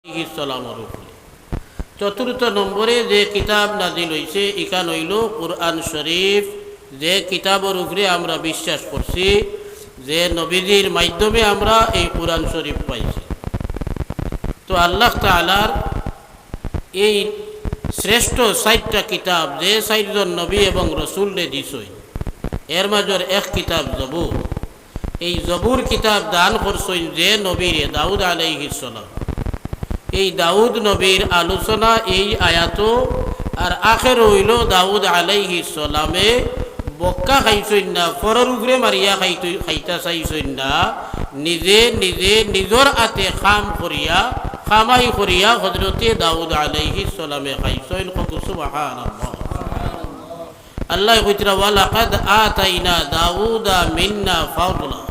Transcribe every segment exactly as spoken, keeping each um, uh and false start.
আলাইহিস সালামর উপরে। চতুর্থ নম্বরে যে কিতাব নাজিল অইছে, ইখান অইলো কুরআন শরীফ, যে কিতাবর উপরে আমরা বিশ্বাস করছি যে নবীজির মাধ্যমে আমরা এই কুরআন শরীফ পাইছি। তো আল্লাহ তাআলার এই শ্রেষ্ঠ চাইরটা কিতাব যে চাইরজন নবী এবং রসুলরে দিছইন, এর মাজর এক কিতাব জবুর। এই জবুর কিতাব দান করছইন যে নবীরে, দাউদ আলাইহিস সালাম। এই দাউদ নবীর আলোচনা এই আয়াতো, আর আখের অইলো দাউদ আলাইহিস সালামে বক্কা খাইছইন না, ফরর উপরে মারিয়া খাইতই-, খাইতা চাইছইন না, নিজে নিজে নিজর আতে কাম করিয়া, কামাই করিয়া হযরতে দাউদ আলাইহিস সালামে খাইছইন। কও সুবহানাল্লাহ। আল্লায় কইতরা, "ওয়ালাকাদ আতাইনা দাউদা মিন্না ফাদলা।"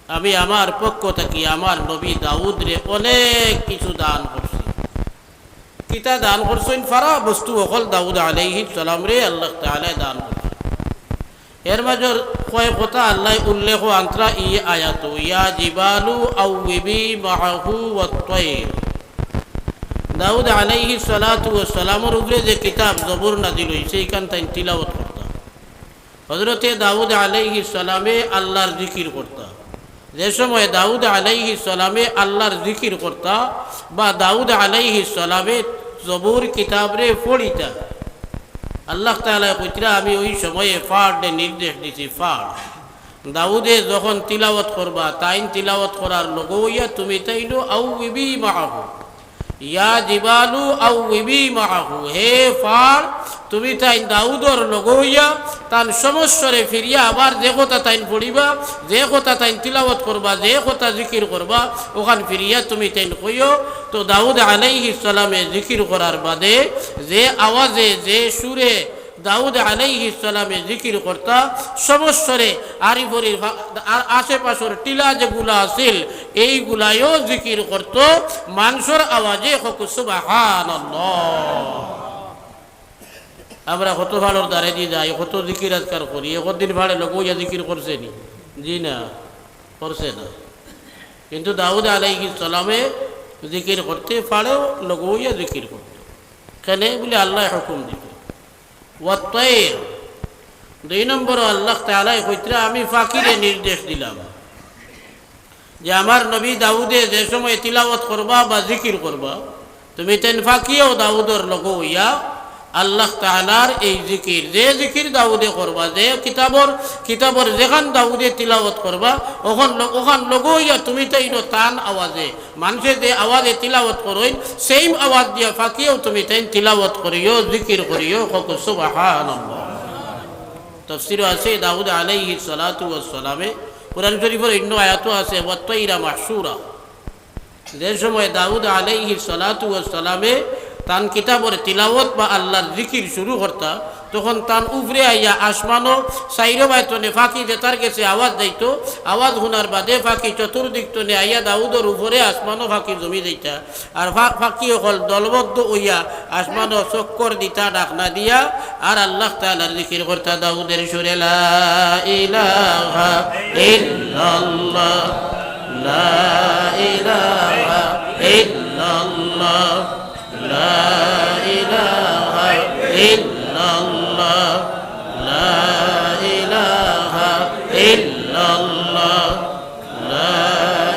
আমি আমার পক্ষ থাকি আমার নবী দাউদরে অনেক কিছু দান করছি। কিতা দান করছইন? ফারা বস্তু অকল দাউদ আলাইহিস সালামরে আল্লাহ তাআলায় দান করছইন। এর মাজর কয় কথা আল্লায় উল্লেখ আনতরা ই আয়াতো, "ইয়া জিবালু আউবিবি মাআহু ওয়াত-তাইর।" দাউদ আলাইহিস সালাতু ওয়াস সালামর উপরে যে কিতাব জবুর নাজিল অইছে, ইখান তাইন তিলাওয়াত করতা। হযরতে দাউদ আলাইহিস সালামে আল্লাহর জিকির করতা। যে সময় দাউদ আলাইহিস সালামে আল্লাহর জিকির করতা, বা দাউদ আলাইহিস সালামে জবুর কিতাবরে পড়িতা, আল্লাহ তাআলায় কইতরা, "আমি ওই সময়ে ফাড়রে নির্দেশ দিছি, ফাড়।" দাউদে যখন তিলাওয়াত করবা, তাইন তিলাওয়াত করার লগে অইয়া তুমি তাইনও আউবিবি মাআহু। ইয়া জিবালু আউবিবি মাআহু, হে ফাড়, তুমি তাইন দাউদর লগে অইয়া তান সমস্বরে ফিরিয়া আবার যে কথা তাইন পড়িবা, যে কথা তাইন তিলাওয়াত করবা, যে কথা জিকির করবা, ওখান ফিরিয়া তুমি তাইন কইও। তো দাউদ আলাইহিস সালামে জিকির করার বাদে যে আওয়াজে, যে সুরে দাউদ আলাইহিস সালামে জিকির করতা, সমস্বরে আরিফরির ফা-, আর আশেপাশর টিলা যেগুলা আছিল, এইগুলায়ও জিকির করতো মানষর আওয়াজে। কও সুবহানাল্লাহ। আমরা কত ফাড়র দ্বারে দি যাই, কত জিকির আজকার করি, একদিন ফাড়ে লগে অইয়া জিকির করছে নি? জি না, করছে না। কিন্তু দাউদ আলাইহিস সালামে জিকির করতে ফাড়েও লগে অইয়া জিকির করতো। কেনে বুলে আল্লায় হুকুম দিত। ওয়াত-তাইর, দুই নম্বরও আল্লাহ তাআলায় কইতরা, "আমি ফাকিরে নির্দেশ দিলাম যে আমার নবী দাউদে যে সময় তিলাওয়াত করবা বা জিকির করবা, তুমি তাইন ফাকিয়েও দাউদর লগে অইয়া আল্লাহ তাআলার এই জিকির, যে জিকির দাউদে করবা, যে কিতাবর, কিতাবর যেখান দাউদে তিলাওয়াত করবা, ওখান ল-, ওখান লগে অইয়া তুমি তাইনও তান আওয়াজে, মানষে যে আওয়াজে তিলাওয়াত করইন, same আওয়াজ দিয়া ফাকিয়েও তুমি তাইন তিলাওয়াত করিও, জিকির করিও।" কও সুবহানাল্লাহ। তাফসীরও আছে, দাউদ আলাইহিস সালাতু ওয়াস সালামে, কুরআন শরীফর অন্য আয়াতও আছে, "ওয়াত-তাইরা মাহশুরা।" যে সময় দাউদ আলাইহিস সালাতু ওয়াস সালামে তান কিতাবর তিলাওয়াত বা আল্লাহর জিকির শুরু করতা, তখন তান উপরে আইয়া আসমানো চাইরো বায় তনে ফাকি যেতার গেছে আওয়াজ যাইতো, আওয়াজ হুনার বাদে ফাকি চতুর্দিক তনে আইয়া দাউদর উপরে আসমানো ফাকি জমি যাইতা। আর ফা-, ফাকি অকল দলবদ্ধ অইয়া আসমানো চক্কর দিতা ডাকনা দিয়া, আর আল্লাহ তাআলার জিকির করতা দাউদের সুরে, "লা ইলাহা ইল্লাল্লাহ, লা ইলাহা ইল্লাল্লাহ, লা ইলাহা ইল্লাল্লাহ, লা ইলাহা ইল্লাল্লাহ, লা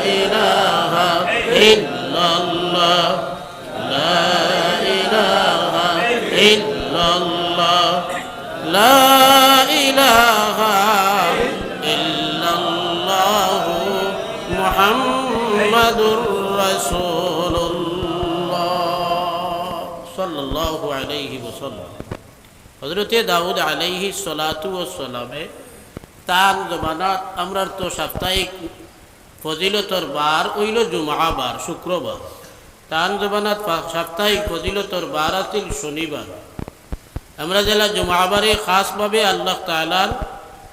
ইলাহা ইল্লাল্লাহ।" লা ইলাহা ইল্লাল্লাহ, লা ইলাহা ইল্লাল্লাহু মুহাম্মাদুর রাসূলুল্লাহ সাল্লাল্লাহু আলাইহি ওয়াসাল্লাম। হযরতে দাউদ আলাইহিস সালাতু ওয়াস সালামে তান জমানাত, আমরার তো সাপ্তাহিক ফজিলতর বার অইলো জুমা বার, শুক্রবার। তান জমানাত ফা-, সাপ্তাহিক ফজিলতর বার আছিল শনিবার। আমরা যেলা জুমাবারে খাসভাবে আল্লাহ তাআলার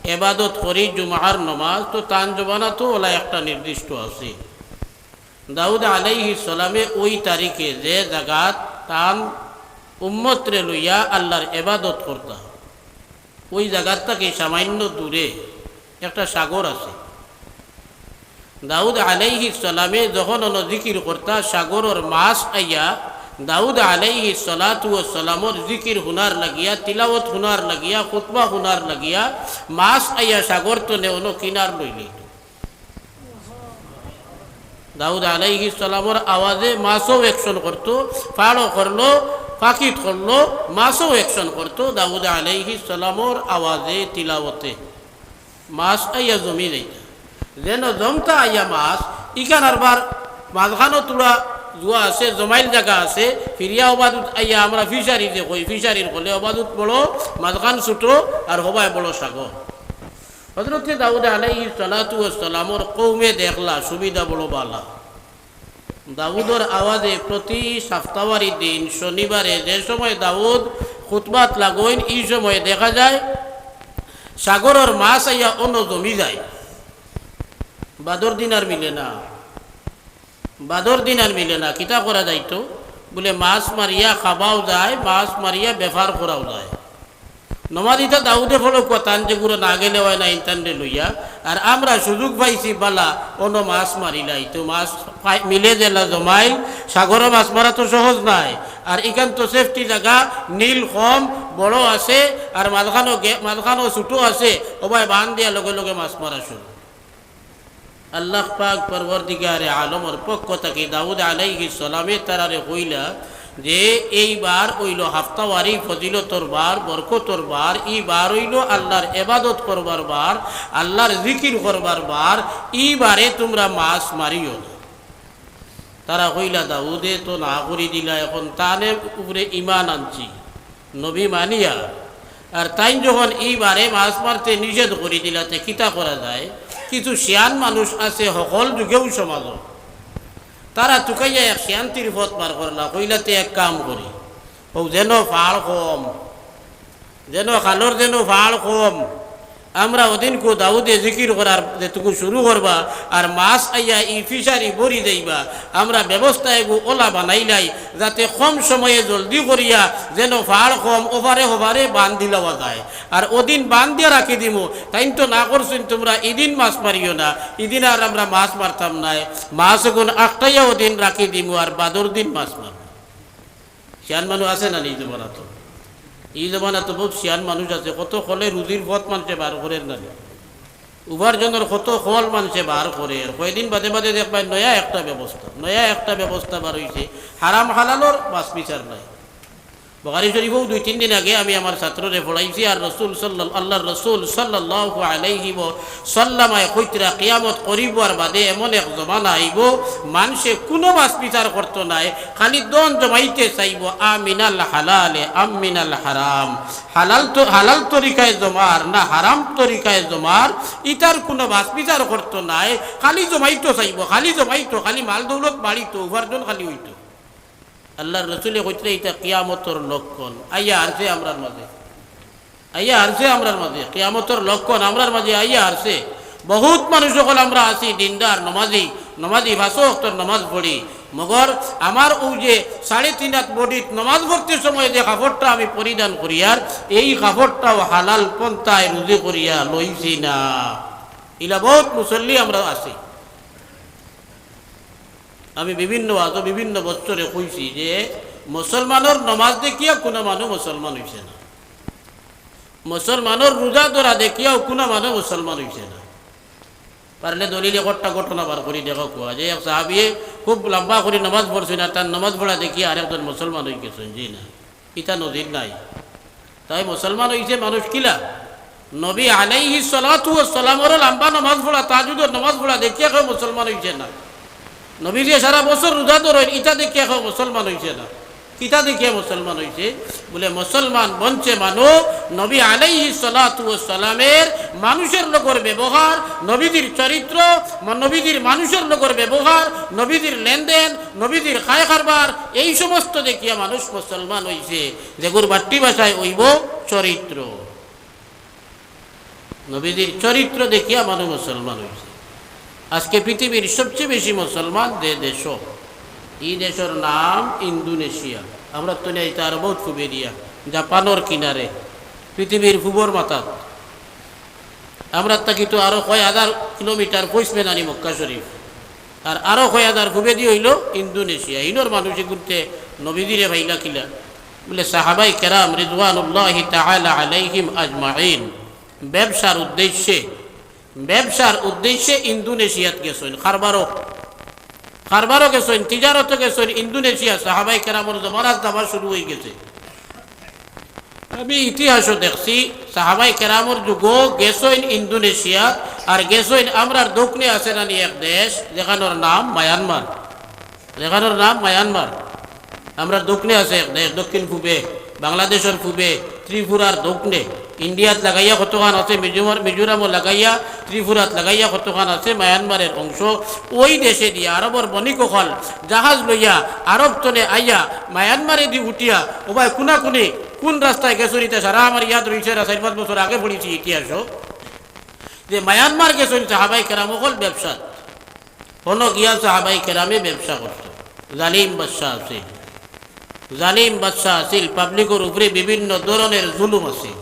এবাদত করি, জুমার নমাজ, তো তান জমানাতও ওলা একটা নির্দিষ্ট আছে। দাউদ আলাইহিস সালামে ওই তারিখে যে জাগাত তান উম্মতরে লইয়া আল্লাহর এবাদত করতা, ওই জাগাত থাকি সামান্য দূরে একটা সাগর আছে। দাউদ আলাইহিস সালামে যখন অনো জিকির করতা, সাগরর মাছ আইয়া দাউদ আলাইহিস সালাতু ওয়াস সালামর জিকির হুনার লাগিয়া, তিলাওয়াত হুনার লাগিয়া, খুতবা হুনার লাগিয়া মাছ আইয়া সাগর তনে অনো কিনার লইলে। দাউদ আলাইহিস সালামর আওয়াজে মাছও action করতো, ফাড়ও করলো, ফাকিত করলো, মাছও action করতো দাউদ আলাইহিস সালামর আওয়াজে, তিলাওয়াতে। মাছ আইয়া জমি যাইতা, যেন জমতা আইয়া মাছ। ইখান আরবার মাঝখানো তুলা জুয়া আছে, জমাইল জাগা আছে, ফিরিয়া ওবাদুত আইয়া আমরা ফিশারি যে কই, ফিশারির কলে ওবাদুত বড়, মাঝখান ছোট, আর হবায় বড় সাগর। হজরতে দাউদ আলাইহিস সালাতু ওয়াস সালামর কওমে দেখলা সুবিধা বড় বালা। দাউদর আওয়াজে প্রতি সাপ্তাবারি দিন শনিবারে যে সময় দাউদ খুতবাত লাগইন, ই সময় দেখা যায় সাগরর মাছ আইয়া অনো জমি যায়। বাদর দিন আর মিলে না, বাদর দিন আর মিলে না। কিতা করা যাইতো? বুলে, মাছ মারিয়া খাবাও যায়, মাছ মারিয়া বেফার করাও যায়। নমাজিতা দাউদে ফড়ো কুয়া, তান যে গুরু না গেলে অয় না, ইনতানরে লইয়া। আর আমরা সুযোগ পাইছি বালা, অনো মাছ মারিলাই। তো মাছ পাই-, মিলে যেলা জমাইল, সাগরো মাছ মারা তো সহজ নায়। আর ইখান তো safety জাগা, নীল কম, বড় আছে, আর মাঝখানো গে-, মাঝখানো ছোট আছে, ওবায় বান দিয়া লগে লগে মাছ মারা শুরু। আল্লাহ পাক পরওয়ারদিগারে আলমর পক্ষ থাকি দাউদ আলাইহিস সালামে তারারে কইলা যে, এই বার অইলো হাফতাওয়ারি ফজিলতর বার, বরকতর বার, ই বার অইলো আল্লাহর ইবাদত করবার বার, আল্লাহর জিকির করবার বার, ই বারে তুমরা মাছ মারিও না। তারা কইলা, দাউদে তো না করি দিলা, এখন তানে উপরে ইমান আনছি, নবী মানিয়া, আর তাইন যখন ই বারে মাছ মারতে নিষেধ করি দিলা, তে কিতা করা যায়? কিছু শিয়ান মানুষ আছে হকল যুগেও সমাজো, তারা তুকাইয়া এক শিয়ান্তির পথ বার করলা, কইলা, তে এক কাম করি, অউ যেন ফাড় কম, যেন খালর যেন ফাড় কম। আমরা অদিন কু দাউদে জিকির করার যেটুকু শুরু করবা, আর মাছ আইয়া ই ফিশারি ভরি যাইবা। আমরা ব্যবস্থা এগু ওলা বানাইলাই, যাতে কম সময়ে জলদি করিয়া যেন ফাড় কম, ওপারে হবারে বান দিলাওয়া যায়। আর অদিন বান দিয়া রাখি দিমু, তাইন তো না করছইন, তুমরা ইদিন মাছ মারিও না, ইদিন আর আমরা মাছ মারতাম নায়। মাছ এগুন আটকাইয়া অদিন রাখি দিমু, আর বাদর দিন মাছ মারমু। শিয়ান মানুষ আছে না নি ই জমানাত? ই জমানাত বউত শিয়ান মানুষ আছে, কত কলে রুজির পথ মানষে বার করের না নি? উপার্জনর কত কল মানষে বার করের। কয়দিন বাদে বাদে দেখবায় নয়া একটা ব্যবস্থা, নয়া একটা ব্যবস্থা বার অইছে, হারাম হালালর বাছ বিচার নাই। বুখারী শরীফও দুই তিন দিন আগে আমি আমার ছাত্ররে পড়াইছি, আর রসুল সাল্লাল-, আল্লাহর রসুল সাল্লাল্লাহু আলাইহি ওয়া সাল্লামায় কইতরা, কিয়ামত করিব আর বাদে এমন এক জমানা আইবো, মানষে কুনু বাছ বিচার করতো নায়, খালি ধন জমাইতে চাইবো, আম মিনাল হালালে আম মিনাল হারাম, হালাল তো, হালাল তরিকায় জমার না হারাম তরিকায় জমার, ইতার কুনু বাছ বিচার করতো নায়, খালি জমাইতো চাইবো, খালি জমাইতো, খালি মাল দৌলত বাড়িতো, উপার্জন খালি অইতো। আল্লাহর রসুলে কইতরা, ইটা কিয়ামতর লক্ষণ। আইয়া হারছে আমরার মাঝে, আইয়া হারছে আমরার মাঝে, কিয়ামতর লক্ষণ আমরার মাঝে আইয়া হারছে। বউত মানুষ অকল আমরা আছি দিনদার, নমাজি, নমাজি, পাঁচ ওয়াক্তর নমাজ পড়ি, মগর আমার অউ যে সাড়ে তিন হাত বডিত নমাজ পড়তে সময় যে কাপড়টা আমি পরিধান করিয়ার, এই কাপড়টাও হালাল পন্থায় রুজি করিয়া লইছি না। ইলা বউত মুসল্লি আমরা আছি। আমি বিভিন্ন ওয়াজো বিভিন্ন বছরে কইছি যে মুসলমানর নমাজ দেখিয়া কুনু মানুষ মুসলমান অইছে না, মুসলমানর রোজা ধরা দেখিয়াও কুনু মানুষ মুসলমান অইছে না। পারলে দলিল একটা ঘটনা বার করি দেখো কুয়া যে এক সাহাবিয়ে খুব লম্বা করি নমাজ পড়ছইন, আর তান নমাজ পড়া দেখিয়া আরেকজন মুসলমান অইগেছইন, জি না। ইতা নজির নাই। তাই মুসলমান অইছে মানুষ কিলা? নবী আলাইহিস সালাতু ওয়াস সালামরও লম্বা নমাজ পড়া, তাহাজ্জুদর নমাজ পড়া দেখিয়া কেউ মুসলমান অইছে না। নবীজিয়ে সারা বছর রোজা ধরইন, ইতা দেখিয়া কেউ মুসলমান অইছে না। কিতা দেখিয়া মুসলমান অইছে? বুলে, মুসলমান বনছে মানুষ নবী আলাইহিস সালাতু ওয়াস সালামের মানুষের লগর ব্যবহার, নবীজির চরিত্র, ম-, নবীজির মানুষের লগর ব্যবহার, নবীজির লেনদেন, নবীজির খায় কারবার, এই সমস্ত দেখিয়া মানুষ মুসলমান অইছে। যেগুর বাট্টি ভাষায় অইবো চরিত্র। নবীজির চরিত্র দেখিয়া মানুষ মুসলমান অইছে। আজকে পৃথিবীর সবচেয়ে বেশি মুসলমান যে দেশো, ই দেশর নাম ইন্দোনেশিয়া। আমরা তো নেই, তার বউত খুব এরিয়া, জাপানর কিনারে, পৃথিবীর পূবর মাথাত। আমরার থাকি তো আরো কয় হাজার কিলোমিটার পশ্চিমে নানি মক্কা শরীফ, আর আরো কয় হাজার পূবেদি অইলো ইন্দোনেশিয়া। ইনর মানুষ এগুনতে নবীজিরে পাইলা কিলা? বলে, সাহাবায়ে কেরাম রিদওয়ানুল্লাহি তাআলা আলাইহিম আজমাইন ব্যবসার উদ্দেশ্যে, ব্যবসার উদ্দেশ্যে ইন্দোনেশিয়াত গেছইন। কারবারও, কারবারও গেছইন, তিজারতো গেছইন। ইন্দোনেশিয়া সাহাবায়ে কেরামর জমানাত যাওয়া শুরু অইগেছে। আমি ইতিহাসও দেখছি, সাহাবায়ে কেরামর যুগো গেছইন ইন্দোনেশিয়া, আর গেছইন আমরার দক্ষিণে আছে নানি এক দেশ, যেখানোর নাম মায়ানমার, যেখানোর নাম মায়ানমার। আমরার দক্ষিণে আছে এক দেশ, দক্ষিণ পূবে, বাংলাদেশর পূবে, ত্রিপুরার দক্ষিণে, ইন্ডিয়াত লাগাইয়া কতখান আছে, মিজোরাম, মিজোরামও লাগাইয়া, ত্রিপুরাত লাগাইয়া কতখান আছে, মায়ানমারের অংশ। ওই দেশেদি আরবর বণিক অকল জাহাজ লইয়া আরব তনে আইয়া মায়ানমারেদি উঠিয়া ওবায় কুনাকুনি কুন রাস্তায় গেছইন ইতা সারা আমার ইয়াদ রইছে, চাইর পাঁচ বছর আগে পড়ছি ইতিহাসও, যে মায়ানমার গেছইন সাহাবায়ে কেরাম অকল ব্যবসাত। হনো গিয়া সাহাবায়ে কেরামে ব্যবসা করতো। জালিম বাদশা আছিল, জালিম বাদশা আছিল, পাবলিকর উপরে বিভিন্ন ধরনের জুলুম আছিল।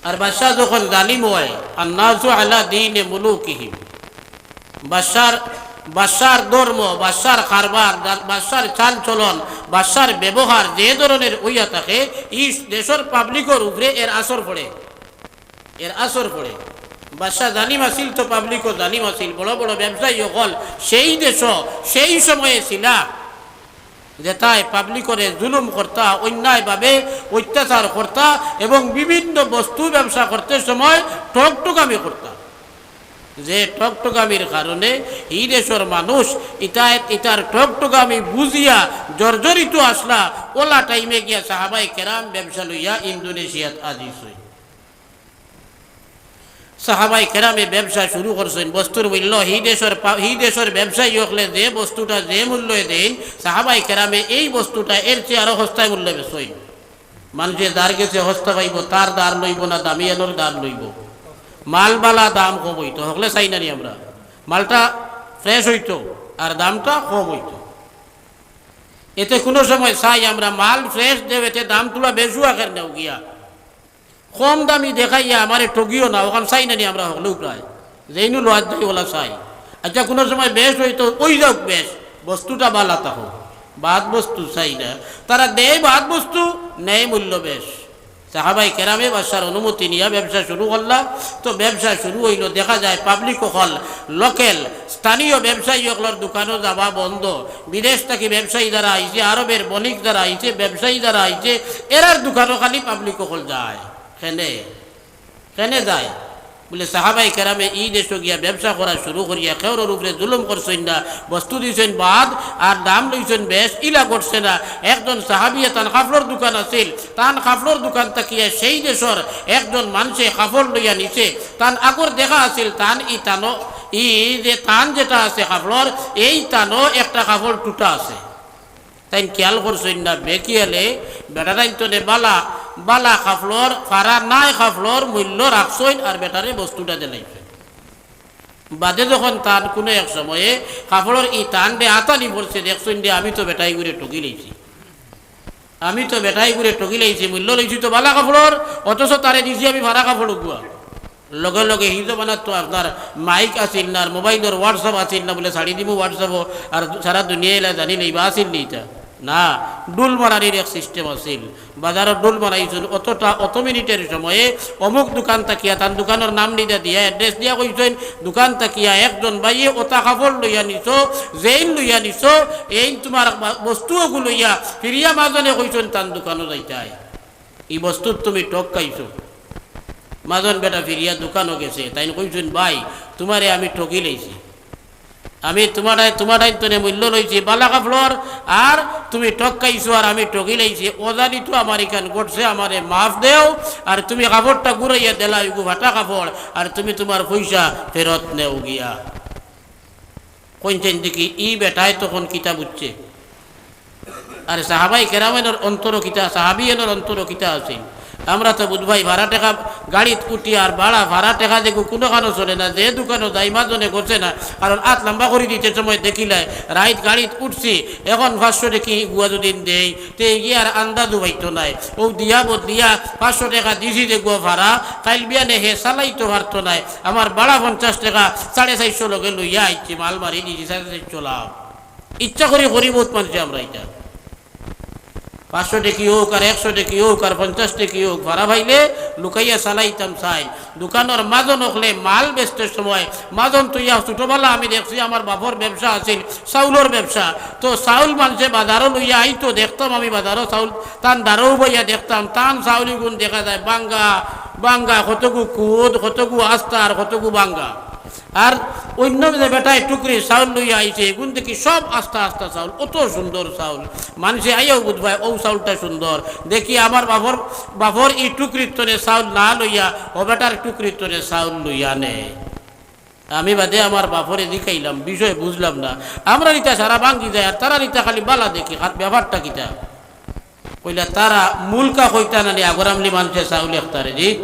আর বাদশা যখন জালিম হয়, আন্নাসু আলা দীনে মুলুকিহিম, বাদশার, বাদশার ধর্ম, বাদশার কারবার, বাদশার চাল চলন, বাদশার ব্যবহার যে ধরনের অইয়া থাকে, ই দেশর পাবলিকর উপরে এর আসর পড়ে, এর আসর পড়ে। বাদশা জালিম আছিল তো পাবলিকও জালিম আছিল, বড় বড় ব্যবসায়ী অকল সেই দেশো সেই সময়ে ছিলা, যেতায় পাবলিকরে জুলুম করতা, অন্যায়ভাবে অত্যাচার করতা এবং বিভিন্ন বস্তু ব্যবসা করতে সময় ঠগঠগামি করতা। যে ঠগঠগামির কারণে ই দেশর মানুষ ইতায়, ইতার ঠগঠগামি বুঝিয়া জর্জরিত আসলা, ওলা টাইমে গিয়া সাহাবায়ে কেরাম ব্যবসা লইয়া ইন্দোনেশিয়াত আজিজ অইন। সাহাবায়ে কেরামে ব্যবসা শুরু করছইন, বস্তুর মূল্য হি দেশর পা-, হি দেশর ব্যবসায়ী অকলে যে বস্তুটা যে মূল্যে দেইন, সাহাবায়ে কেরামে এই বস্তুটা এর চেয়ে আরো সস্তায় মূল্যে বেচইন। মানষে যার গেছে সস্তা পাইবো, তার দার লইবো না দামিয়ানর দার লইবো? মাল বালা দাম কম অইতো, হকলে চাই না নি আমরা? মালটা fresh অইতো আর দামটা কম অইতো। এতে কুনু সময় চাই আমরা মাল fresh দেও, এতে দাম তুলা বেশুয়া কের নেও গিয়া। কম দামি দেখাইয়া আমারে ঠগিও না, অখান চাই না নি আমরা হকলেউ প্রায়? যেইনু লওয়াত যাই ওলা চাই। আচ্ছা, কুনু সময় বেশ অইতো, অই যাউক বেশ, বস্তুটা বালা থাকো, বাদ বস্তু চাই না। তারা দেয় বাদ বস্তু, নেয় মূল্য বেশ। সাহাবায়ে কেরামে বাদশার অনুমতি নিয়া ব্যবসা শুরু করলা। তো ব্যবসা শুরু অইলো, দেখা যায় পাবলিক অকল, local, স্থানীয় ব্যবসায়ী অকলর দোকানো যাওয়া বন্ধ। বিদেশ থাকি ব্যবসায়ী যারা আইছে, আরবের বণিক যারা আইছে, ব্যবসায়ী যারা আইছে, এরার দোকানো খালি পাবলিক অকল যায়। কেনে? কেনে যায়? বুলে, সাহাবায়ে কেরামে ই দেশো গিয়া ব্যবসা করা শুরু করিয়া কেউরর উপরে জুলুম করছইন না, বস্তু দিছইন বাদ আর দাম লইছইন বেশ, ইলা ঘটছে না। একজন সাহাবিয়ে তান কাপড়র দোকান আছিল, তান কাপড়র দোকান থাকিয়া সেই দেশর একজন মানষে কাপড় লইয়া নিছে, তান আগর দেখা আছিল, তান ই তানো, ই যে তান যেটা আছে কাপড়র, এই তানো একটা কাপড় টুটা আছে। তাইন খেয়াল করছইন না, বেখিয়ালে বেটারাইন তনে বালা, বালা কাপড়র, ফারা নাই কাপড়র মূল্য রাখছইন আর বেটারে বস্তুটা দিলাইছইন। বাদে যখন তান কুনু এক সময়ে কাপড়র ই তান দে আতানি পড়ছে, দেখছইন দে, আমি তো বেটাইগুরে ঠগি লাইছি, আমি তো বেটাইগুরে ঠগি লাইছি, মূল্য লইছি তো বালা কাপড়র, অথচ তারে দিছি আমি ফারা কাপড় উগুয়া। লগে লগে হি জমানাত তো আপনার মাইক আছিল না, আর মোবাইলর WhatsApp আছিল না, বুলে ছাড়ি দিমু WhatsApp-ও, আর সারা দুনিয়া ইলা জানি লইবা, আছিল নি ইতা? না, ডুল মারানির এক system আছিল। বাজারো ডুল মারাইছইন, অতটা, অত মিনিটের সময়ে অমুক দোকান থাকিয়া, তান দোকানর নাম নিদা দিয়া, address দিয়া কইছইন, দোকান থাকিয়া একজন ভাইয়ে অতা কাপড় লইয়া নিছো, যেইন লইয়া নিছো, এইন তুমার বা-, বস্তু অগু লইয়া ফিরিয়া মাজনে কইছইন তান দোকানো যাইতায়। ই বস্তুত তুমি ঠগ খাইছো। মাজন বেটা ফিরিয়া দোকানো গেছে, তাইন কইছইন, ভাই, তুমারে আমি ঠগি লাইছি। আমি তুমাটাই, তুমাটাইন তনে মূল্য লইছি বালা কাপড়র, আর তুমি ঠগ খাইছো আর আমি ঠগি লাইছি। অজানিত আমার ইখান ঘটছে, আমারে মাফ দেও। আর তুমি কাপড়টা ঘুরাইয়া দিলাও, ইগু ফাটা কাপড়, আর তুমি তুমার পয়সা ফেরত নেও গিয়া। কইনছেন দেখি, ই বেটায় তখন কিতা বুঝছে? আর সাহাবায়ে কেরামর অন্তরো কিতা, সাহাবিয়ানর অন্তরো কিতা আছিল? আমরা তো বুঝবায়, ভাড়া টেকা গাড়িত উঠি আর ভাড়া, ভাড়া টেকা দেখু কুনুখানো চলে না, যে দোকানো যাই মাজনে গছে না, কারণ আত লম্বা করি দিতে সময় দেখিলায়, রাইত গাড়িত উঠছি, এখন পাঁচশো টেকি গুয়া যদি দেই, তে গিয়া আর আন্দাজও পাইতো নায়। ও দিয়া বদলিয়া পাঁচশো টেকা দিছি যে গুয়া ভাড়া, কাইল বিয়ানে হে চালাইতো পারতো নায়। আমার ভাড়া পঞ্চাশ টেকা, সাড়ে চারশো লগে লইয়া আইছি, মাল মারি দিছি সাড়ে চারশো লাভ। ইচ্ছা করি করি বউত মানষে আমরা ইতা। পাঁচশো টেকি অউক আর একশো টেকি অউক আর পঞ্চাশ টেকি অউক, ভাড়া পাইলে লুকাইয়া চালাইতাম চাইল। দোকানর মাজন অকলে মাল বেচতে সময়, মাজন তো ইয়া ছোটবেলা আমি দেখছি, আমার বাপর ব্যবসা আছিল, চাউলর ব্যবসা। তো চাউল মানষে বাজারো লইয়া আইতো, দেখতাম আমি বাজারো চাউল, তান দারো বইয়া দেখতাম, তান চাউল ইগুন দেখা যায় বাঙ্গা, বাঙ্গা, কতগু কুদ, কতগু আস্তা আর কতগু বাঙ্গা। আর অইন্য যে বেটায় টুকরি চাউল লইয়া আইছে, এগুন দেখি সব আস্তা আস্তা চাউল, অত সুন্দর চাউল। মানষে আইয়াও বুঝবায়, অউ চাউলটা সুন্দর। দেখি আমার বাপর, বাপর ই টুকরির তনে চাউল না লইয়া, অউ বেটার টুকরির তনে চাউল লইয়া নেয়। আমি বাদে আমার বাপরে জিকাইলাম, বিষয় বুঝলাম না। আমরার ইতা সারা ভাঙ্গি যায়, আর তারার ইতা খালি বালা দেখি, আর ব্যাপারটা কিতা? কইলা, তারা মুলকা কইতা নানি, আগর আমলি মানষে চাউল একতারে, জি।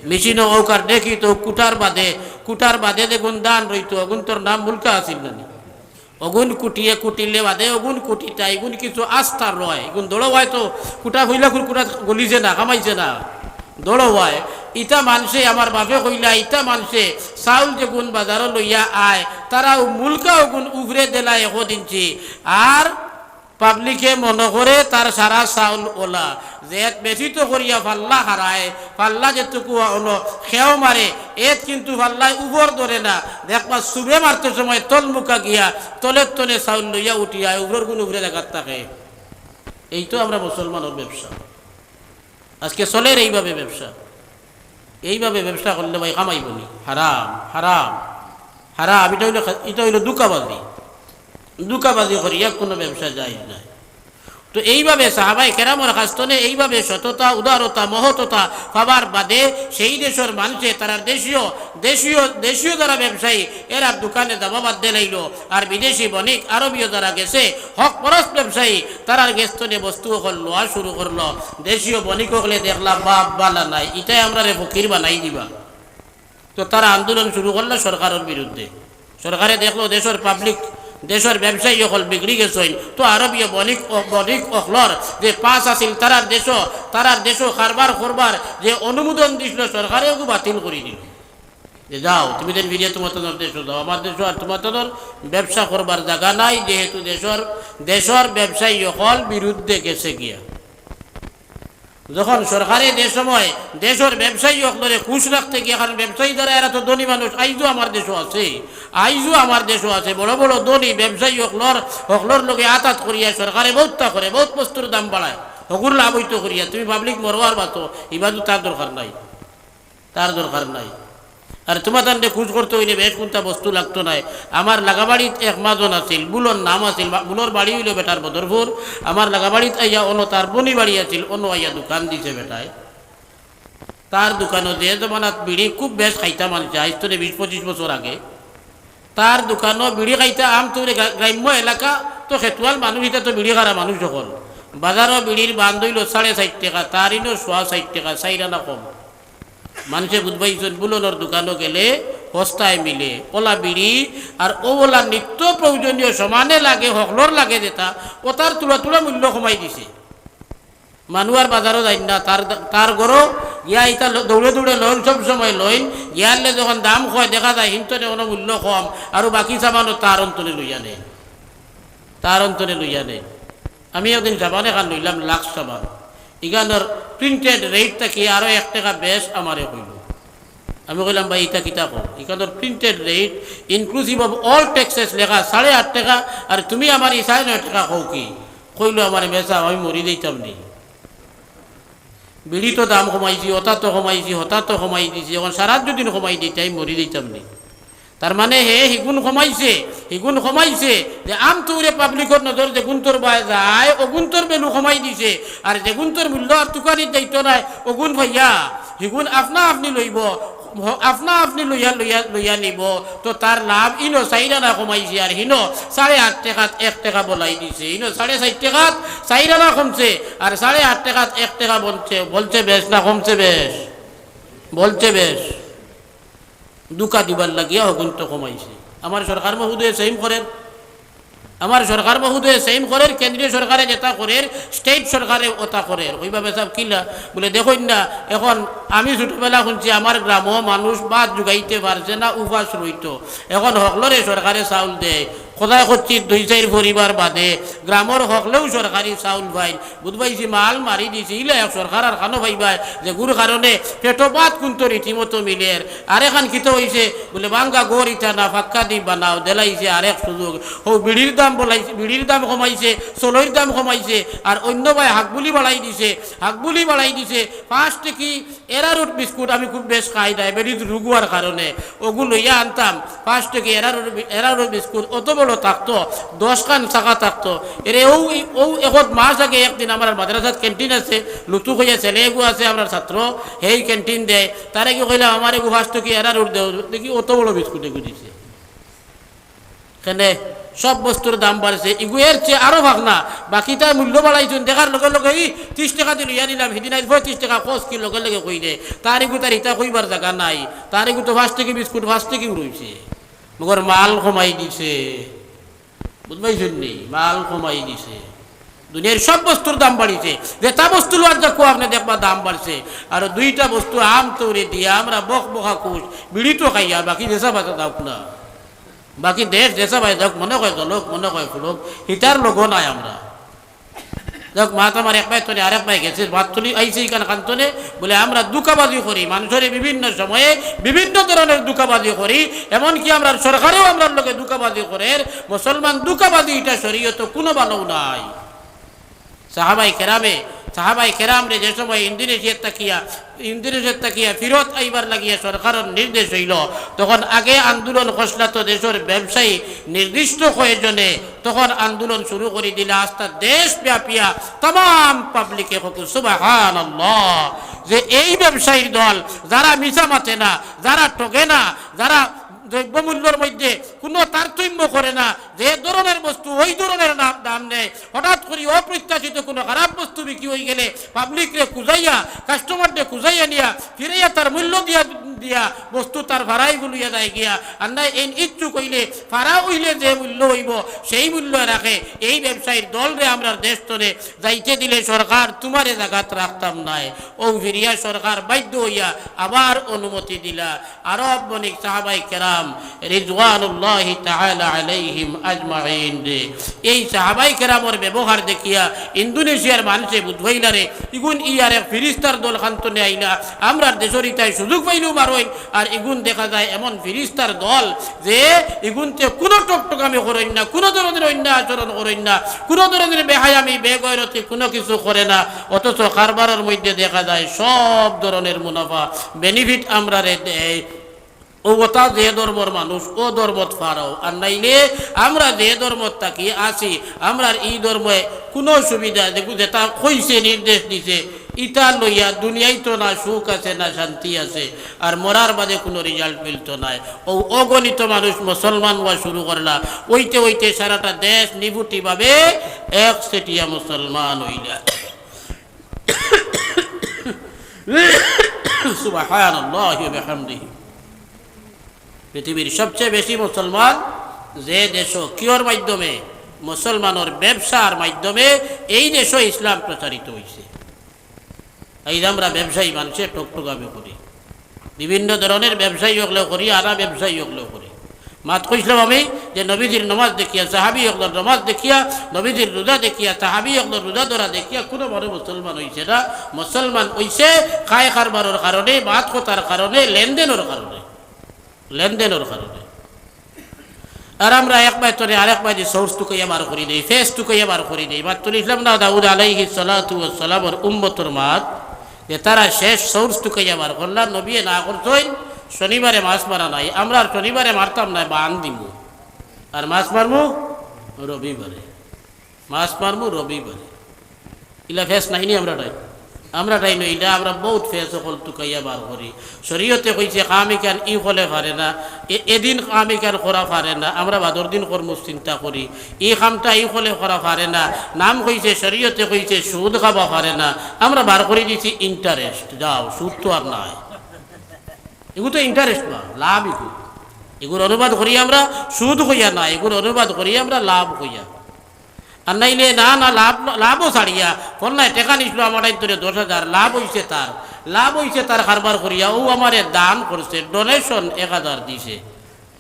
মেশিনো অউকার দেখি তো কুটার বাদে, কুটার বাদে যেগুন ধান রইতো, অগুনতর নাম মুলকা আছিল নানি। অগুন কুটিয়ে কুটিলে বাদে, অগুন কুটিতা, ইগুন কিছু আস্তা রয়, ইগুন দড়ো অয় তো, কুটা হইলা কুর কুটা গলিছে না, কামাইছে না, দড়ো অয়। ইতা মানষে, আমার বাপে কইলা, ইতা মানষে চাউল যেগুন বাজারো লইয়া আয়, তারা অউ মুলকা অগুন উফরে দেলা একদিনছি, আর পাবলিকে মনো করে তার সারা চাউল অলা। যে এত বেশি তো করিয়া ফাল্লা হারায়, ফাল্লা যেটুকু অনো খেও মারে, এত কিন্তু ফাল্লায় উপর ধরে না। দেখবা চুবে মারতে সময় তলমুখা গিয়া তলের তনে চাউল লইয়া উঠিয়া উপরর গুন উপরে জাগাত থাকে। এই তো আমরা মুসলমানর ব্যবসা। আজকে চলের এইভাবে ব্যবসা। এইভাবে ব্যবসা করলে ভাই কামাইবো নি? হারাম, হারাম, হারাম। ইটা অইলো, ইটা অইলো ধুকাবাজি। ধুকাবাজি করিয়া কুনু ব্যবসা জায়েজ নায়। তো এইভাবে সাহাবায়ে কেরামর কাছ তনে এইভাবে সততা, উদারতা, মহততা পাবার বাদে সেই দেশর মানষে তারার দেশীয়, দেশীয়, দেশীয় যারা ব্যবসায়ী, এরার দোকানে যাওয়া বাদ দিলাইলো। আর বিদেশি বণিক, আরবীয় যারা গেছে, হকপরস্ত ব্যবসায়ী, তারার গেছ তনে বস্তু অকল লওয়া শুরু করলো। দেশীয় বণিক অকলে দেখলা, বাপ বালা নাই, ইটায় আমরারে ফকির বানাই দিবা। তো তারা আন্দোলন শুরু করলো সরকারর বিরুদ্ধে। সরকারে দেখলো দেশর পাবলিক, দেশর ব্যবসায়ী অকল বিগড়ি গেছইন, তো আরবীয় বণিক অ-, বণিক অকলর যে পাস আছিল তারার দেশো, তারার দেশো কারবার করবার যে অনুমোদন দিছিল সরকারে, অগু বাতিল করি দিল। যে যাও, তুমি যেন ফিরিয়া তুমাতানর দেশো যাও, আমার দেশো আর তুমাতানর ব্যবসা করবার জাগা নাই, যেহেতু দেশর, দেশর ব্যবসায়ী অকল বিরুদ্ধে গেছে গিয়া। যখন সরকারে যে সময় দেশর ব্যবসায়ী অকলরে খুশ রাখতে গিয়া, কারণ ব্যবসায়ী যারা এরা তো ধনী মানুষ, আইজও আমার দেশো আছে, আইজও আমার দেশো আছে, বড় বড় ধনী ব্যবসায়ী অকলর, অকলর লগে আতাত করিয়া সরকারে বউততা করে, বউত বস্তুর দাম বাড়ায়, হগুর লাভ অইতো করিয়া, তুমি পাবলিক মরো আর বাঁচো, ইবাদু তার দরকার নাই। তার দরকার নাই। আর তুমাতানরে খুশ করতে অইলে বেশ কুন্তা বস্তু লাগতো নায়। আমার লাগাবাড়িত এক মাজন আছিল, বুলর নাম আছিল, বা-, বুলর বাড়ি অইলো বেটার বদরপুর। আমার লাগাবাড়িত আইয়া অনো তার বনি বাড়ি আছিল, অনো আইয়া দোকান দিছে বেটায়। তার দোকানো যে জমানাত বিড়ি খুব বেশ খাইতা মানষে, আইজ তনে বিশ পঁচিশ বছর আগে, তার দোকানো বিড়ি খাইতা। আমতৌরে গ্রা-, গ্রাম্য এলাকা, তো খেতুয়াল মানুষ, ইতা তো বিড়ি খারা মানুষ অকল। বাজারো বিড়ির বান্দ অইলো সাড়ে চাইর টেকা, তার ইনো সোয়া চাইর টেকা, চাইর আনা কম। মানষে বুঝবাইছইন, বুলনর দোকানো গেলে হস্তায় মিলে। অলা বিড়ি আর অউ অলা নিত্য প্রয়োজনীয় সমানে লাগে, হকলর লাগে যেটা, অতার থুড়া থুড়া মূল্য কমাই দিছে। মানু আর বাজারো যাইন না, তার, তার ঘরো গিয়া ইতা ল-, দৌড়ে দৌড়ে লইন, সব সময় লইন। গিয়ারলে যখন দাম কয়, দেখা যায় হিনতনে কুনু মূল্য কম, আর বাকি সামানও তার অন্তরে লইয়া নেয়, তার অন্তরে লইয়া নেয়। আমি একদিন সাবান এখান লইলাম, লাক্স সাবান। ইখানর printed rate থাকি আরো এক টেকা বেশ আমারে কইলো। আমি কইলাম, "ভাই, ইটা কিতা কও?" ইখানর printed rate inclusive of all taxes লেখা সাড়ে আট টেকা, আর তুমি আমারে সাড়ে নয় টেকা কও কি? কইলো আমারে, "মেসাব, আমি মরি যাইতাম নি। বিড়ি তো দাম কমাইছি, অতা তো কমাইছি, হতা তো কমাই দিছি, এখন সারা যুদিন কমাই দিতে, আমি মরি যাইতাম নি।" তার মানে হে হিগুন কমাইছে, হিগুন কমাইছে, যে আমতৌরে পাবলিকর নজর যেগুনতর বায় যায়, অগুনতর ভ্যালু কমাই দিছে, আর যেগুনতর মূল্য আর তুকানিত যাইতো নায়, অগুন ভাইয়া, হিগুন আপনা আপনি লইবো, হ-, আপনা আপনি লইয়া, লইয়া, লইয়া নিবো, তো তার লাভ ইনো চাইর আনা কমাইছে, আর হিনো সাড়ে আট টেকাত এক টেকা বলাই দিছে, ইনো সাড়ে চাইর টেকাত চাইর আনা কমছে, আর সাড়ে আট টেকাত এক টেকা বলছে, বলছে বেশ না কমছে বেশ? বলছে বেশ। ধুকা দিবার লাগিয়া হগুন তো কমাইছে। আমার সরকার মহোদয় সেইম করের, আমার সরকার মহোদয় সেইম করের, কেন্দ্রীয় সরকারে যেটা করের, স্টেট সরকারে ওটা করের। ওইভাবে সব কিলা বলে দেখইন না, এখন আমি ছোটবেলা শুনছি আমার গ্রামও মানুষ ভাত জুগাইতে পারছে না, উপাস রইতো। এখন হকলরে সরকারে চাউল দেয়, কোথায় করছি দুই চাইর পরিবার বাদে, গ্রামর হকলেও সরকারি চাউল পাইন। বুঝবাইছি মাল মারি দিছে, ইলা এক সরকার আর খানো পাইবায়, যেগুর কারণে পেটো ভাত কুন্তো রীতিমতো মিলের। আর এখান কিতা অইছে? বলে, "ভাঙ্গা ঘর ইটা না, পাক্কা দি বানাও", দেলাইছে আরেক সুযোগ। হো, বিড়ির দাম বলাইছে, বিড়ির দাম কমাইছে, চলইর দাম কমাইছে, আর অন্য ভাই হাকবুলি বাড়াই দিছে, হাকবুলি বাড়াই দিছে। পাঁচ টেকি এরারুট বিস্কুট আমি খুব বেশ খাই, ডায়াবেটিস রোগ হওয়ার কারণে ওগু লইয়া আনতাম। পাঁচ টেকি এরারুট বি-, এরারুট বিস্কুট অত বড় থাকতো, দশ খান চাকা থাকতো। এরে ও, ও এখন মাস আগে একদিন আমার মাদ্রাসাত ক্যান্টিন আছে, লুতু কইয়া ছেলে এগু আছে, আমরা ছাত্র, হেই ক্যান্টিন দেয়। তারে কি কইলাম, "আমার এগু পাঁচ টেকি এরারুট দেও", দেখি অত বড় বিস্কুট এগু দিছে। কেনে সব বস্তুর দাম বাড়ছে, ইগু এর চেয়ে আরো ভাগ না। বাকি তার মূল্য বাড়াইছইন, দেখার লগে লগে ই ত্রিশ টেকা দি লইয়া নিলাম, হিদিন আইজ পঁয়ত্রিশ টেকা কস কি লগে লগে কই দে, তার ইগু তার ইতা কইবার জাগা নাই, তার ইগু তো পাঁচ টেকি বিস্কুট পাঁচ টেকি রইছে, মগর মাল কমাই দিছে, বুঝবাইছইন নি? মাল কমাই দিছে। দুনিয়ার সব বস্তুর দাম বাড়িছে, যেটা বস্তু লওয়ার দেখো আপনি দেখবা দাম বাড়ছে। আর দুইটা বস্তু আম তৌরে দিয়া আমরা বক বকা কুশ, বিড়ি তো খাইয়া বাকি দেশা বাতা দাও না। বাকি দেশ যেসা ভাই যাউক, মনে কয় দলক, মনে কয় ফুলক, হিতার লগও নাই আমরা। যাউক, মাত আমার এক ভাই তনে আরেক ভাই গেছে, মাত তুলি আইছে ইখান কান্তনে, বলে, "আমরা ধোঁকাবাজি করি, মানুষরে বিভিন্ন সময়ে বিভিন্ন ধরনের ধোঁকাবাজি করি, এমনকি আমরা সরকারেও আমরার লগে ধোঁকাবাজি করের, মুসলমান ধোঁকাবাজি ইটা শরীয়তো কোনো ভালো নাই।" সাহাবাই কেরামে, সাহাবাই কেরামরে যে সময় ইন্দোনেশিয়ার তাকিয়া, ইন্দোনেশিয়ার তাকিয়া ফিরত আইবার লাগিয়া সরকারর নির্দেশ অইলো, তখন আগে আন্দোলন করছলা তো দেশর ব্যবসায়ী নির্দিষ্ট কয়েকজনে, তখন আন্দোলন শুরু করি দিলা আস্তা দেশ ব্যাপিয়া তামাম পাবলিকে কত সুবহানাল্লাহ, যে এই ব্যবসায়ীর দল যারা মিছা মাতে না, যারা ঠগে না, যারা দ্রব্যমূল্যর মধ্যে কোনো তারতম্য করে না, যে ধরনের বস্তু ওই ধরনের নাম, দাম নেয়, হঠাৎ করি অপ্রত্যাশিত কোনো খারাপ বস্তু বিক্রি হয়ে গেলে পাবলিকরে খুঁজাইয়া, কাস্টমাররে খুঁজাইয়া নিয়া ফিরাইয়া তার মূল্য দিয়া, দিয়া বস্তু তার ভাড়াই গুলিয়া যায় গিয়া। আর নাই এই ইচ্ছুক হইলে, ফাড়া হইলে যে মূল্য হইব সেই মূল্য রাখে। এই ব্যবসায়ীর দলরে আমরার দেশ তনে যাইতে দিলে সরকার তোমারে জাগাত রাখতাম নায়। ও ফিরিয়া সরকার বাধ্য হইয়া আবার অনুমতি দিলা। আরব বণিক সাহাবাই কেরাম রিজওয়ানুল্লাহি তাআলা আলাইহিম আজমাইন রে, এই সাহাবাই কেরামর ব্যবহার দেখিয়া ইন্দোনেশিয়ার মানুষে বুঝবাইলা রে, ইগুন ই আর এক ফিরিস্তার দল খান্তনে আইলা, আমরার দেশর ইতায় সুযোগ পাইলেও মারইন, আর ইগুন দেখা যায় এমন ফিরিস্তার দল যে ইগুনতে কোনো টকটকামি করইন না, কোনো ধরনের অন্যায় আচরণ করইন না, কোনো ধরনের বেহায়ামি, বেগয়রতি কোনো কিছু করে না, অথচ কারবারর মধ্যে দেখা যায় সব ধরনের মুনাফা, বেনিফিট আমরারে দেয়। ও ওটা যে ধর্মর মানুষ, ও ধর্মত ফাড়াও। আর নাইলে আমরা যে ধর্মত থাকি আছি, আমরার ই ধর্মে কোনো সুবিধা, যেগু যেটা কইছে, নির্দেশ দিছে, ইটা লইয়া দুনিয়াইতো না সুখ আছে, না শান্তি আছে, আর মরার বাদে কোনো রেজাল্ট মিলতো নায়। ও অগণিত মানুষ মুসলমান হওয়া শুরু করলা, অইতে অইতে সারাটা দেশ নিভুটিভাবে এক সেটিয়া মুসলমান হইলা। সুবহানাল্লাহি ওয়া বিহামদিহি। পৃথিবীর সবচেয়ে বেশি মুসলমান যে দেশো, কিওর মাধ্যমে? মুসলমানর ব্যবসার মাধ্যমে এই দেশো ইসলাম প্রচারিত হইছে। এই যে আমরা ব্যবসায়ী মানুষে টকটকামি করি, বিভিন্ন ধরনের ব্যবসায়ী হকলেও করি, আনা ব্যবসায়ী হকলেও করি। মাত কইছিলাম আমি যে নবীজির নমাজ দেখিয়া, সাহাবী হকলর নমাজ দেখিয়া, নবীজির রোজা দেখিয়া, সাহাবী হকলর রোজা ধরা দেখিয়া কোনো মানুষ মুসলমান হইছে না। মুসলমান হইছে খায় কারবারর কারণে, মাত কথার কারণে, লেনদেনর কারণে, লেনদেনর কারণে। আর আমরা এক বায় তনে আরেক বায় দি সোর্স তুকাইয়া বার করি দেই, ফেস তুকাইয়া বার করি দেই। মাত্র ইসলাম না দাউদ আলাইহিস সালাতু ওয়াস সালামর উম্মতর মাত, যে তারা শেষ সোর্স তুকাইয়া বার করলা, নবীয়ে না করছইন, শনিবারে মাছ মারা নাই, আমরা আর শনিবারে মারতাম না, বান দিমু। আর মাছ মারমু রবিবারে, মাছ মারমু রবিবারে। ইলা ফেস নাইনি আমরা নাই। আমরা তাই নইলা, আমরা বউত ফেস অকল তুকাইয়া বার করি। শরীয়তে কইছে কাম ইখান ই অকলে পারে না, এ-, এদিন কাম ইখান করা পারে না, আমরা বাদর দিন করমু চিন্তা করি। ই কামটা ই অকলে করা পারে না, নাম কইছে, শরীয়তে কইছে সুদ খাওয়া পারে না, আমরা বার করি দিছি ইন্টারেস্ট। যাও, সুদ তো আর নাই। এগু তো ইন্টারেস্ট না, লাভ এগু। এগুর অনুবাদ করি আমরা সুদ কইয়া না, এগুর অনুবাদ করি আমরা লাভ কইয়া। আর নাইলে না, না, লাভ, লাভও ছাড়িয়া, কর না, টেকা নিছিল আমার আইন্তরে দশ হাজার, লাভ অইছে তার, লাভ অইছে তার কারবার করিয়া, অউ আমারে দান করছে, ডোনেশন এক হাজার দিছে,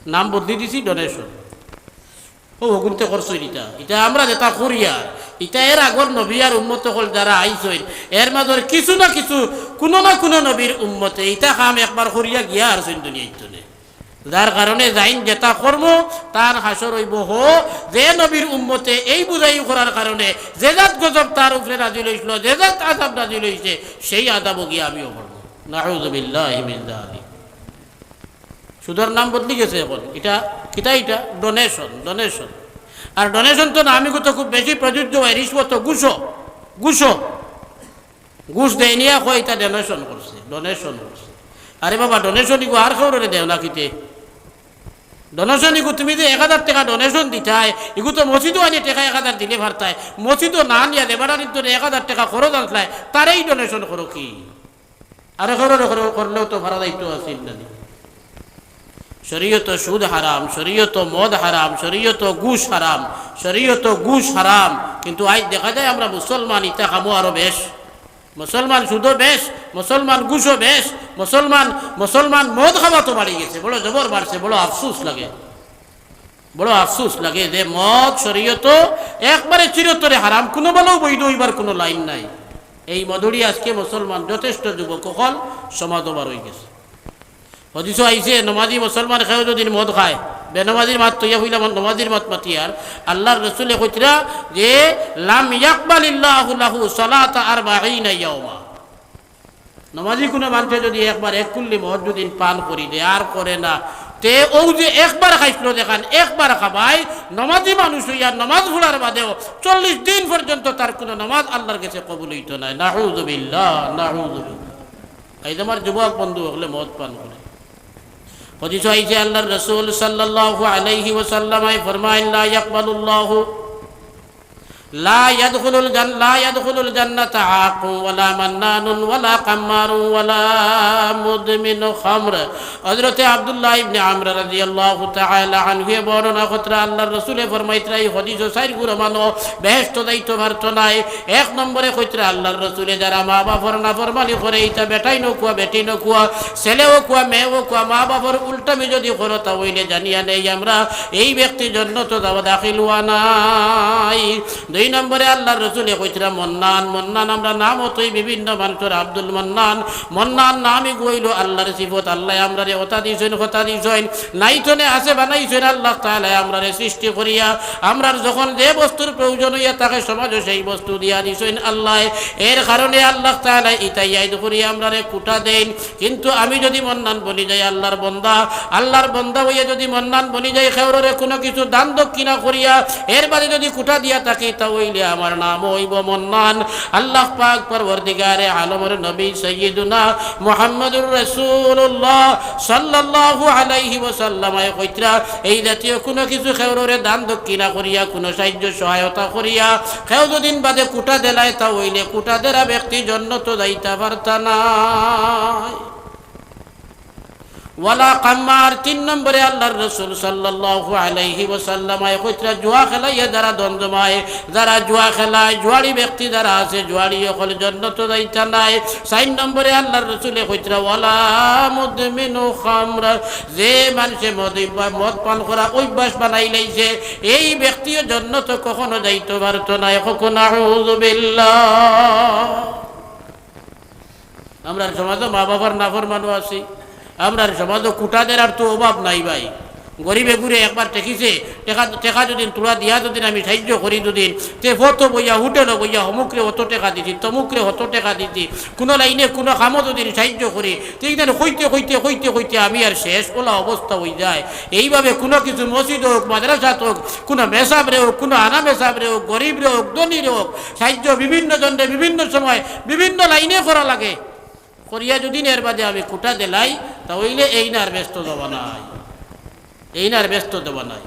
নাম বদলি দিছি ডোনেশন। অউ হগুনতে করছইন ইতা, ইতা আমরা যেটা করিয়ার, ইতা এর আগর নবী আর উম্মত অকল যারা আইছইন, এর মাজর কিছু না কিছু, কুনু না কুনু নবীর উম্মতে ইতা কাম একবার করিয়া গিয়া আরছইন দুনিয়াইত থনে। যার কারণে যাইন যেটা করমু, তার হাশর অইবো হো, যে নবীর উম্মতে এই বুঝাই করার কারণে যে জাত গজব তার উপরে নাজিল অইছিল, যে জাত আযাব নাজিল অইছে, সেই আযাবও গিয়া আমিও করমু। নাউযুবিল্লাহি মিন যালিক। সুদর নাম বদলি গেছে অখন। ইটা কিতা? ইটা ডোনেশন, ডোনেশন। আর ডোনেশন তো নামইগু তো খুব বেশি প্রযোজ্য অয়, রিশওয়াত, ঘুষও, ঘুষও। ঘুষ দেয় নিয়া কয় ইতা ডোনেশন করছে, ডোনেশন করছে। আরে বাবা, ডোনেশন ইগু আর কেউরে দেও না কিতে? ডোনেশন ইগু তুমি যে এক হাজার টেকা ডোনেশন দিতায়, ইগু তো মসজিদো আনি টেকা এক হাজার দিলে পারতায়। মসজিদো না নিয়া যে বেটার ভিতরে এক হাজার টেকা খরচ আনছলায়, তারেই ডোনেশন করো কি? আরো কেউরে কর-, করলেও তো পারা যাইতো আছিল না নি? শরীয়তো সুদ হারাম, শরীয়তো মদ হারাম, শরীয়তো ঘুষ হারাম, শরীয়তো ঘুষ হারাম। কিন্তু আইজ দেখা যায় আমরা মুসলমান ইতা কামো আরো বেশ। মুসলমান সুদও বেশ, মুসলমান ঘুষও বেশ, মুসলমান, মুসলমান মদ খাওয়া তো বাড়ি গেছে, বড় জবর বাড়ছে, বড় আফসোস লাগে। বড় আফসোস লাগে যে মদ শরীয়তো একবারে চিরতরে হারাম, কুনু বালাউ বৈধ অইবার কুনু লাইন নাই। এই মদুড়ি আজকে মুসলমান যথেষ্ট যুবক অকল সমাজো বার অইগেছে। হাদিসো আইছে, নমাজি মুসলমান কেউ যদি মদ খায়, বেনমাজির মাত থইয়া অইলা নমাজির মাত মাতিয়ার, আল্লার রসুলে কইতরা যে, "লাম ইয়াকবালিল্লাহু লাহু সালাতা আরবাঈনা ইয়াওমা।" নমাজি কুনু মানষে যদি একবার এক কুল্লি মদ যদি পান করি দেয়, আর করে না, তে অউ যে একবার খাইছিল যেখান, একবার খাবায়, নমাজি মানুষ অইয়া নমাজ পড়ার বাদেও চল্লিশ দিন পর্যন্ত তার কুনু নমাজ আল্লার গেছে কবুল অইতো নায়। নাউযুবিল্লাহ, নাউযুবিল্লাহ। এই যে আমার যুবক বন্ধু অকলে মদ পান করে। হাদিসো আইছে আল্লার রসুল সাল্লাল্লাহু আলাইহি ওয়াসাল্লামে ফরমাইন, "লা ইয়াকবালুল্লাহু, লা ইয়াদখুলুল জান-, লা ইয়াদখুলুল জান্নাতা আকুন ওয়ালা মান্নানুন ওয়ালা কাম্মারুন ওয়ালা মুদমিনু খামর।" হযরতে আব্দুল্লাহ ইবনে আমর রাদিয়াল্লাহু তাআলা আনহুয়ে বর্ণনা করতরা, আল্লার রসুলে ফরমাইতরা, এই হাদিসো চাইর গুরু মানুষ বেহেশতো যাইতো পারতো নায়। এক নম্বরে কইতরা আল্লার রসুলে, যারা মা বাপর নাফরমানি করে, ইতা বেটাইন অউক্কা, বেটিন অউক্কা, ছেলে অউক্কা, মেয়ে অউক্কা, মা বাপর উল্টামি যদি করো, তা অইলে জানিয়া নেই আমরা, এই ব্যক্তি জন্নতো যাওয়া দাখিল অওয়া নাই। দুই নম্বরে আল্লার রসুলে কইতরা মন্নান, মন্নান আমরা নাম অতই বিভিন্ন মানষর, আব্দুল মন্নান, মন্নান নাম ইগু অইলো আল্লার সিফত, আল্লায় আমরারে অতা দিছইন, কথা দিছইন, নাইতনে আছে বানাইছইন আল্লাহ তাআলায় আমরারে সৃষ্টি করিয়া। আমরার যখন যে বস্তুর প্রয়োজন অইয়া থাকে সমাজো সেই বস্তু দিয়া দিছইন আল্লায়। এর কারণে আল্লাহ তাআলায় ইতা ইয়াদ করিয়া আমরারে কুটা দেইন। কিন্তু আমি যদি মন্নান বনি যাই আল্লার বন্দা, আল্লার বন্দা অইয়া যদি মন্নান বনি যাই, কেউররে কুনু কিছু দান দক্ষিণা করিয়া, এর বাদে যদি কুটা দিয়া থাকি, তা অইলে আমার নাম অইবো মন্নান। আল্লাহ পাক পরওয়ারদিগারে আলমর নবী সাইয়্যিদুনা মুহাম্মাদুর রাসূলুল্লাহ সাল্লাল্লাহু আলাইহি ওয়াসাল্লামে কইতরা, এই জাতীয় কুনু কিছু কেউররে দান দক্ষিণা করিয়া, কুনু সাহায্য সহায়তা করিয়া, কেউ যদি বাদে কুটা দেলায়, তা অইলে কুটা দেরা ব্যক্তি জন্নতো যাইতা পারতা নায়। ওয়ালা কাম্মার, তিন নম্বরে আল্লার রসুল সাল্লাল্লাহু আলাইহি ওয়াসাল্লামে কইতরা, জুয়া খেলাইয়া যারা ধন জমায়, যারা জুয়া খেলায়, জুয়াড়ি ব্যক্তি যারা আছে, জুয়াড়ি অকল জন্নতো যাইতা নায়। চাইর নম্বরে আল্লার রসুলে কইতরা, ওয়ালা মুদমিনু খামর, যে মানষে মদ অভ্যা-, মদ পান করা অভ্যাস বানাইলাইছে, এই ব্যক্তিও জন্নতো কখনো যাইতো পারতো নায়। কও নাউযুবিল্লাহ। আমরার সমাজো মা বাপর নাফরমানও আছে, আমরার সমাজো কুটা দেরার তো অভাব নাই ভাই। গরিবে গুরে একবার ঠেকিছে, টেকা, টেকা যুদি থুড়া দিয়া যুদি আমি সাইয্য করি যুদি, তে ফথো বইয়া, হোটেলো বইয়া, হমুকরে অত টেকা দিছি, তমুকরে অত টেকা দিছি, কুনু লাইনে কুনু কামো যুদি সাইয্য করি, তে ইখান কইতে, কইতে, কইতে, কইতে আমি আর শেষ, অলা অবস্থা অইযায়। এইভাবে কুনু কিছু মসজিদ অউক, মাদ্রাসাত অউক, কুনু মেসাবরে অউক, কুনু আনা মেসাবরে অউক, গরিবরে অউক, ধনীরে অউক, সাইয্য বিভিন্ন জনরে বিভিন্ন সময় বিভিন্ন লাইনে করা লাগে। করিয়া যুদি এর বাদে আমি খুটা দিলাই, তা অইলে এইন আর ব্যস্ত যাওয়া নাই, এইন আর ব্যস্ত যাওয়া নাই।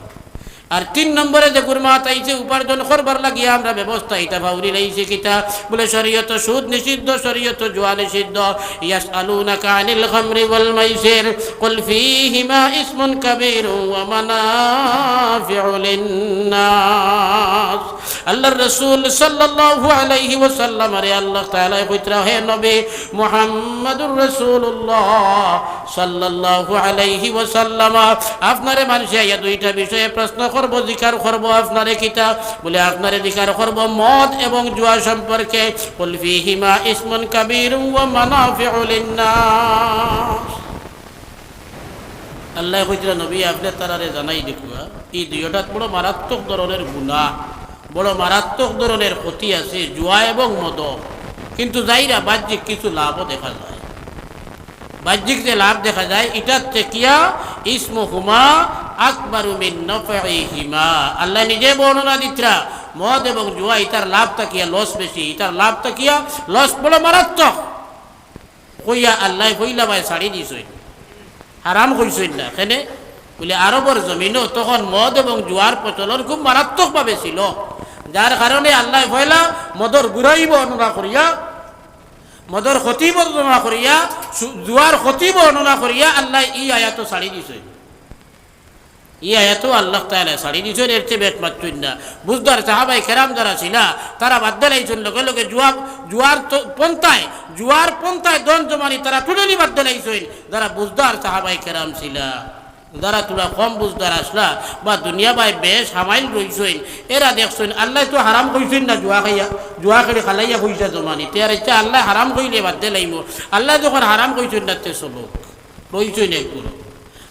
আর তিন নম্বরে যেগুর মাত আইছে উপার্জন করবার লাগিয়া আমরা ব্যবস্থা ইটা ফাউরি লাইছি কিতা? বলে শরীয়তো সুদ নিষিদ্ধ, শরীয়তো জুয়া নিষিদ্ধ। يسألونك عن الخمر والميسر قل فيهما إثم كبير ومنافع للناس। আল্লাহর রাসূল সাল্লাল্লাহু আলাইহি ওয়াসাল্লামরে আল্লাহ তাআলায় কইতরা, হে নবী মুহাম্মাদুর রাসূলুল্লাহ সাল্লাল্লাহু আলাইহি ওয়াসাল্লাম, আপনারে মানষে আইয়া দুইটা বিষয়ে প্রশ্ন করবো, জিকার করবো। আপনারে কিতা? বলে, আপনারে জিকার করবো মদ এবং জুয়া সম্পর্কে। قل فيهما إثم كبير ومنافع للناس। আল্লায় কইতরা, নবী, আপনে তারারে জানাই দেখুয়া, ই দুইওটাত বড় মারাত্মক ধরনের গুনাহ, বড় মারাত্মক ধরনের ক্ষতি আছে জুয়া এবং মদ। কিন্তু যাইরা বাহ্যিক কিছু লাভও দেখা যায়। বাহ্যিক যে লাভ দেখা যায়, ইটার থাকিয়া إثمهما أكبر من نفعهما। আল্লায় নিজে বর্ণনা দিতরা, মদ এবং জুয়া ইতার লাভ থাকিয়া লস বেশি, ইতার লাভ থাকিয়া লস বড় মারাত্মক। কইয়া আল্লায় পয়লা বায় ছাড়ি দিছইন, হারাম কইছইন না। কেনে? বলে, আরবর জমিনো তখন মদ এবং জুয়ার প্রচলন খুব মারাত্মকভাবে ছিল, যার কারণে আল্লায় পয়লা মদর বুরাই বর্ণনা করিয়া, মদর ক্ষতি বর্ণনা করিয়া, সু-, জুয়ার ক্ষতি বর্ণনা করিয়া আল্লায় ই আয়াত ছাড়ি দিছইন। ই আয়াতও আল্লাহ তাআলায় ছাড়ি দিছইন, এর চেয়ে বেশ মাতছইন না। বুঝদার সাহাবায়ে কেরাম যারা ছিলা, তারা বাদ দিলাইছইন লগে লগে জুয়া, জুয়ার তো পন্থায়, জুয়ার পন্থায় ধন জমানি তারা totally বাদ দিলাইছইন। যারা বুঝদার সাহাবায়ে কেরাম ছিলা, যারা থুড়া কম বুঝদার আছলা বা দুনিয়া বায় বেশ হামাইল রইছইন, এরা দেখছইন আল্লায় তো হারাম কইছইন না জুয়া খাইয়া, জুয়া খেলি খালাইয়া পয়সা জমানি, তে আর ইচ্ছা আল্লায় হারাম কইলে বাদ দিলাইমু, আল্লায় যখন হারাম কইছইন না তে চলো, রইছইন এক গুরু।